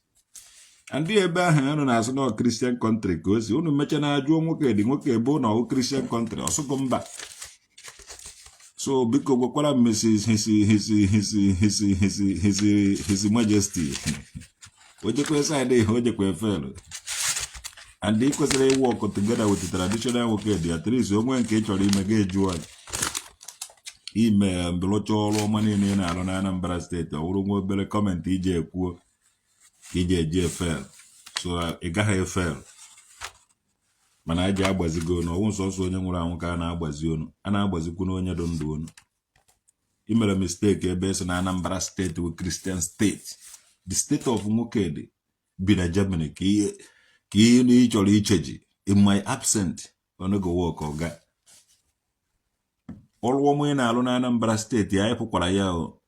ndị ebe ahụ unu na-asụ na Christian country ka o si. Unu mecha na ajụọ nwoke dị, nwoke ebe na ọwụ Christian country, ọsụgụ mba. So biko gwakwara m Mrs. his his his his his his His Majesty, o jekwa side ihe o jekwa efelu and ị kwesịrị ịwork together with the traditional nwoke dị. At least onwe nke ị chọrọ ime, ga ejụọ ya ime mbelụcha ọrụ ọma niile ị na-arụ na Anambra Steeti. Ọ bụrụ nwa obere comment iji ekwuo ka iji eji efel, so ị gaghị efel. Mana anyị ji agbazigo onu ọwụ nsọsọ onye nwụrụ anwụ ka a na-agbazi onu, a na-agbazikwu na onye dị ndụ onu. I mere mistake ebe esi na Anambra Steeti wụ Christian state. The state of nwoke dị bi na Germany ka ihe ka ihe na ị chọrọ icheji in my absent onego work. Ọga ọrụ ọma ị na-alụ na Anambra Steeti, anyị pụkwara ya o.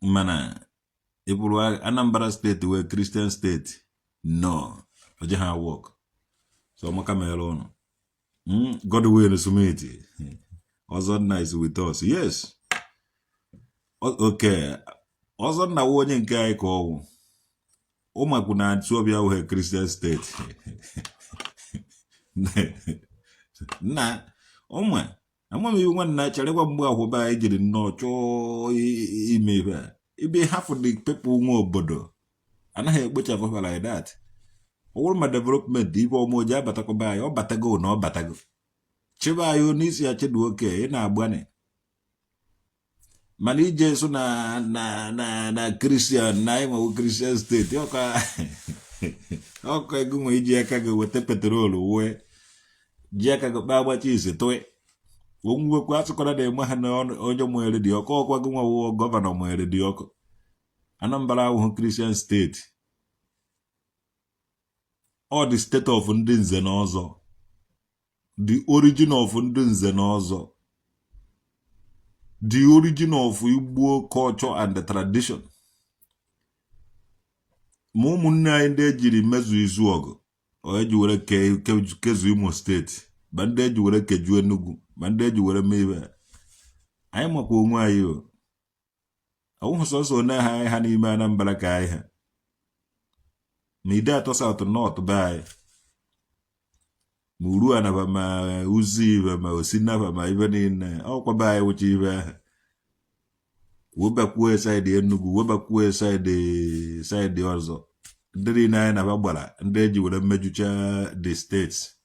Mana ị bụrụ Anambra Steeti wee Christian state, no, oje ha work. So ọmaka mere ụnụ. Godwin Smith, Ọzọnna is with us. Yes, okay, Ọzọnna wụ onye nke anyị ka ọwụ ụmakwu na Atuobia wụ Christian state. Nna ụmụ ama m iwu nwanna cherekwa mgbe akwụba anyị jiri nnọọ chọọ ime ife a ibe hafụ the people nwe obodo anaghị ekpochapụ ha like that. Ọ bụrụ ma development ibe ọma oji abatakwa anyị, ọ batago na ọ batago chịba anyị onyeisi ya chedu oke ị na-agbani. Mana ije so na Christian na anyị nwewo Christian state, ọka ọkọ ego nwe iji aka gị weta petrol, wee ji aka gị kpaa agbacha ise tụị onwekwa asụkọrọ na-eme ha na onye nwere dị ọkụ ọkwa gị nwawo governor nwere dị ọkụ. Anambra awụghị Christian state. Ọ the state of ndị nze na ọzọ, the origin of ndị nze na ọzọ, the origin of Igbo culture and the tradition. Ma ụmụnne anyị ndị ejiri mezu izu ọgụ, ọ eji were kezu Imo Steeti, ma ndị eji were kejuo Enugu, ma ndị eji were mee ibe anyị makwa onwe anyị o. Ọwụghị sọsọ one ha anyị ha n'ime Anambra ka anyị ha ma ide atọ South, North be anyị, ma uru anaba, ma uzi ibe, ma osinaba, ma ibe niile ọkwa be anyị wụcha ibe ahụ. Webakwuo side Enugu, webakwuo side ọzọ, ndị niile anyị na-aba gbara, ndị eji were mmejucha the states.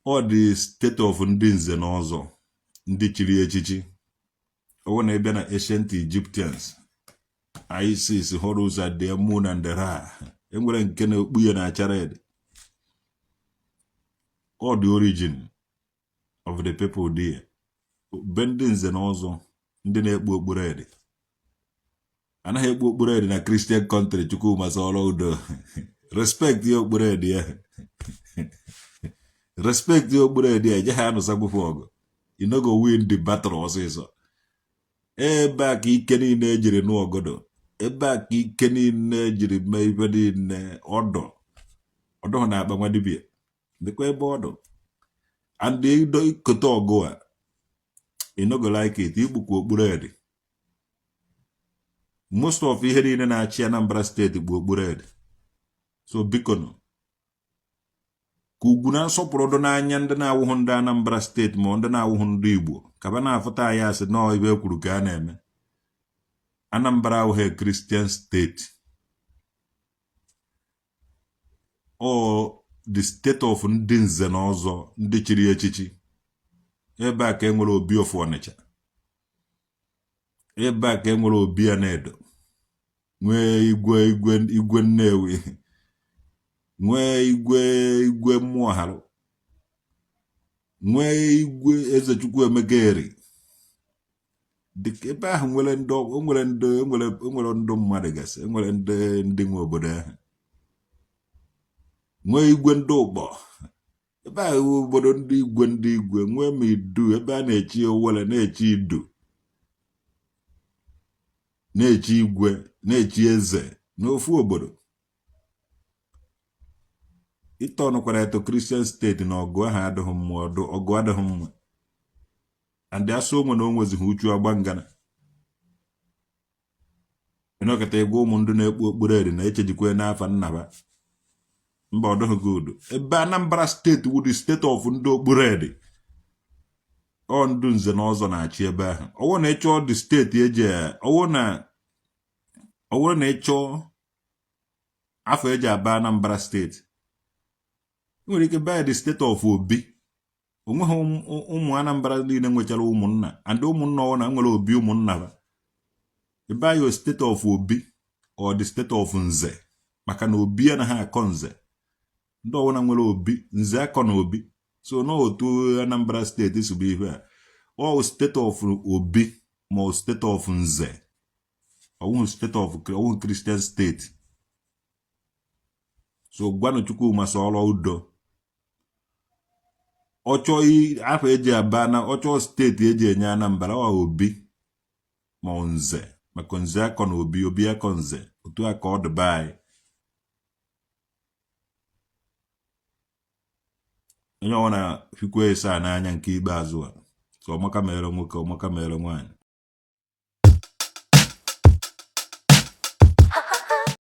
Ọ dị state of ndị nze na ọzọ, ndị chiri echichi. Ọwụ na ịbịa na ancient Egyptians, Isis, Horus and the Moon and the Ra, enwere nke na-okpu ya na-acha red. Ọ the origin of the people there, be ndị nze na ọzọ, ndị na-ekpu okpu red. Anaghị ekpu okpu red na Christian country. Chukwuma sọrọ udo, respect ya okpu red ya, respect ya okpu red ya. Eje ha anụsagbufe ọgụ, you no go win the battle ọsịsọ. Ebe a ka ike niile ejiri nụ ọgọdọ, ebe a ka ike niile ejiri mee ife niile. Ọdọ ọdọ na-akpa nwa dibịa dịkwa ebe ọdụ and ikote ọgụ a. You no go like it. Igbukwa okpuru ede. Most of ihe niile na-achị Anambra steeti bụ okpuru ede. So biko nụ, ka ugwu na nsọpụrụ dị n'anya ndị na-awụghụ ndị Anambra steeti ma ndị na-awụghụ ndị Igbo, ka ba na-afụta anyị asị nọọ ibe e kwuru ka a na-eme. Anambra awụghị Christian state or the state of ndị nze na ọzọ, ndị chiri echichi. Ebe a ka e nwere Obi of Ọnịcha, ebe a ka e nwere Obi Anaedo, nwee igwe igwe igwe Nnewi, nwee igwe igwe Mmụọharụ, nwee igwe Eze Chukwuemeka Eri. Dịka ebe ahụ nwere ndị nwere ndị nwere nwere ndị mmadụ gasị, nwere ndị ndị nwe obodo ahụ, nwee igwe ndị Ụkpọ. Ebe ahụ obodo ndị igwe, ndị igwe nwee ma idu, ebe a na-echi owele, na-echi idu, na-echi igwe, na-echi eze n'ofu obodo. Ịtọnụkwara eto Christian state na ọgụ ahụ adịghị mma, ọgụ adịghị mma. And asụ onwe na o nwezighị uchu agba ngana ịnọkọta ịgwa ụmụ ndị na-ekpu okpuru eri na echejikwe n'afa nnaba mba, ọ dịghị good. Ebe Anambra steeti wụ the state of ndị okpuru edi, ọ ndụ nze na ọzọ na-achị ebe ahụ. Ọwụ na ịchọọ the steeti eji, ọwụrụ na ịchọọ afọ eji aba Anambra steeti, nwere ike baa the state of Obi. Onweghị ụmụ Anambra niile nwechara ụmụnna, and ụmụnna ọwụ na nwere obi ụmụnna ha. Ebe anyị state of Obi or the state of Nze, maka na obi anaghị akọ nze. Ndị ọwụna nwere obi nze akọ na obi. So n'otu Anambra steeti si bụ ihe a, ọ state of Obi ma ọ state of Nze, ọwụghị state of, ọwụghị Christian state. So gwanụ Chukwuma Soludo, ọchọ afọ eji aba na ọchọ steeti eji enye Anambra, ọ obi ma ọ nze, maka nze akọ na obi, obi akọ nze. Otu a ka ọ dị be anyị. Onye ọbụla fikwa ese a n'anya nke ikpeazụ a. So ọmaka mere nwoke, ọmaka mere nwaanyị.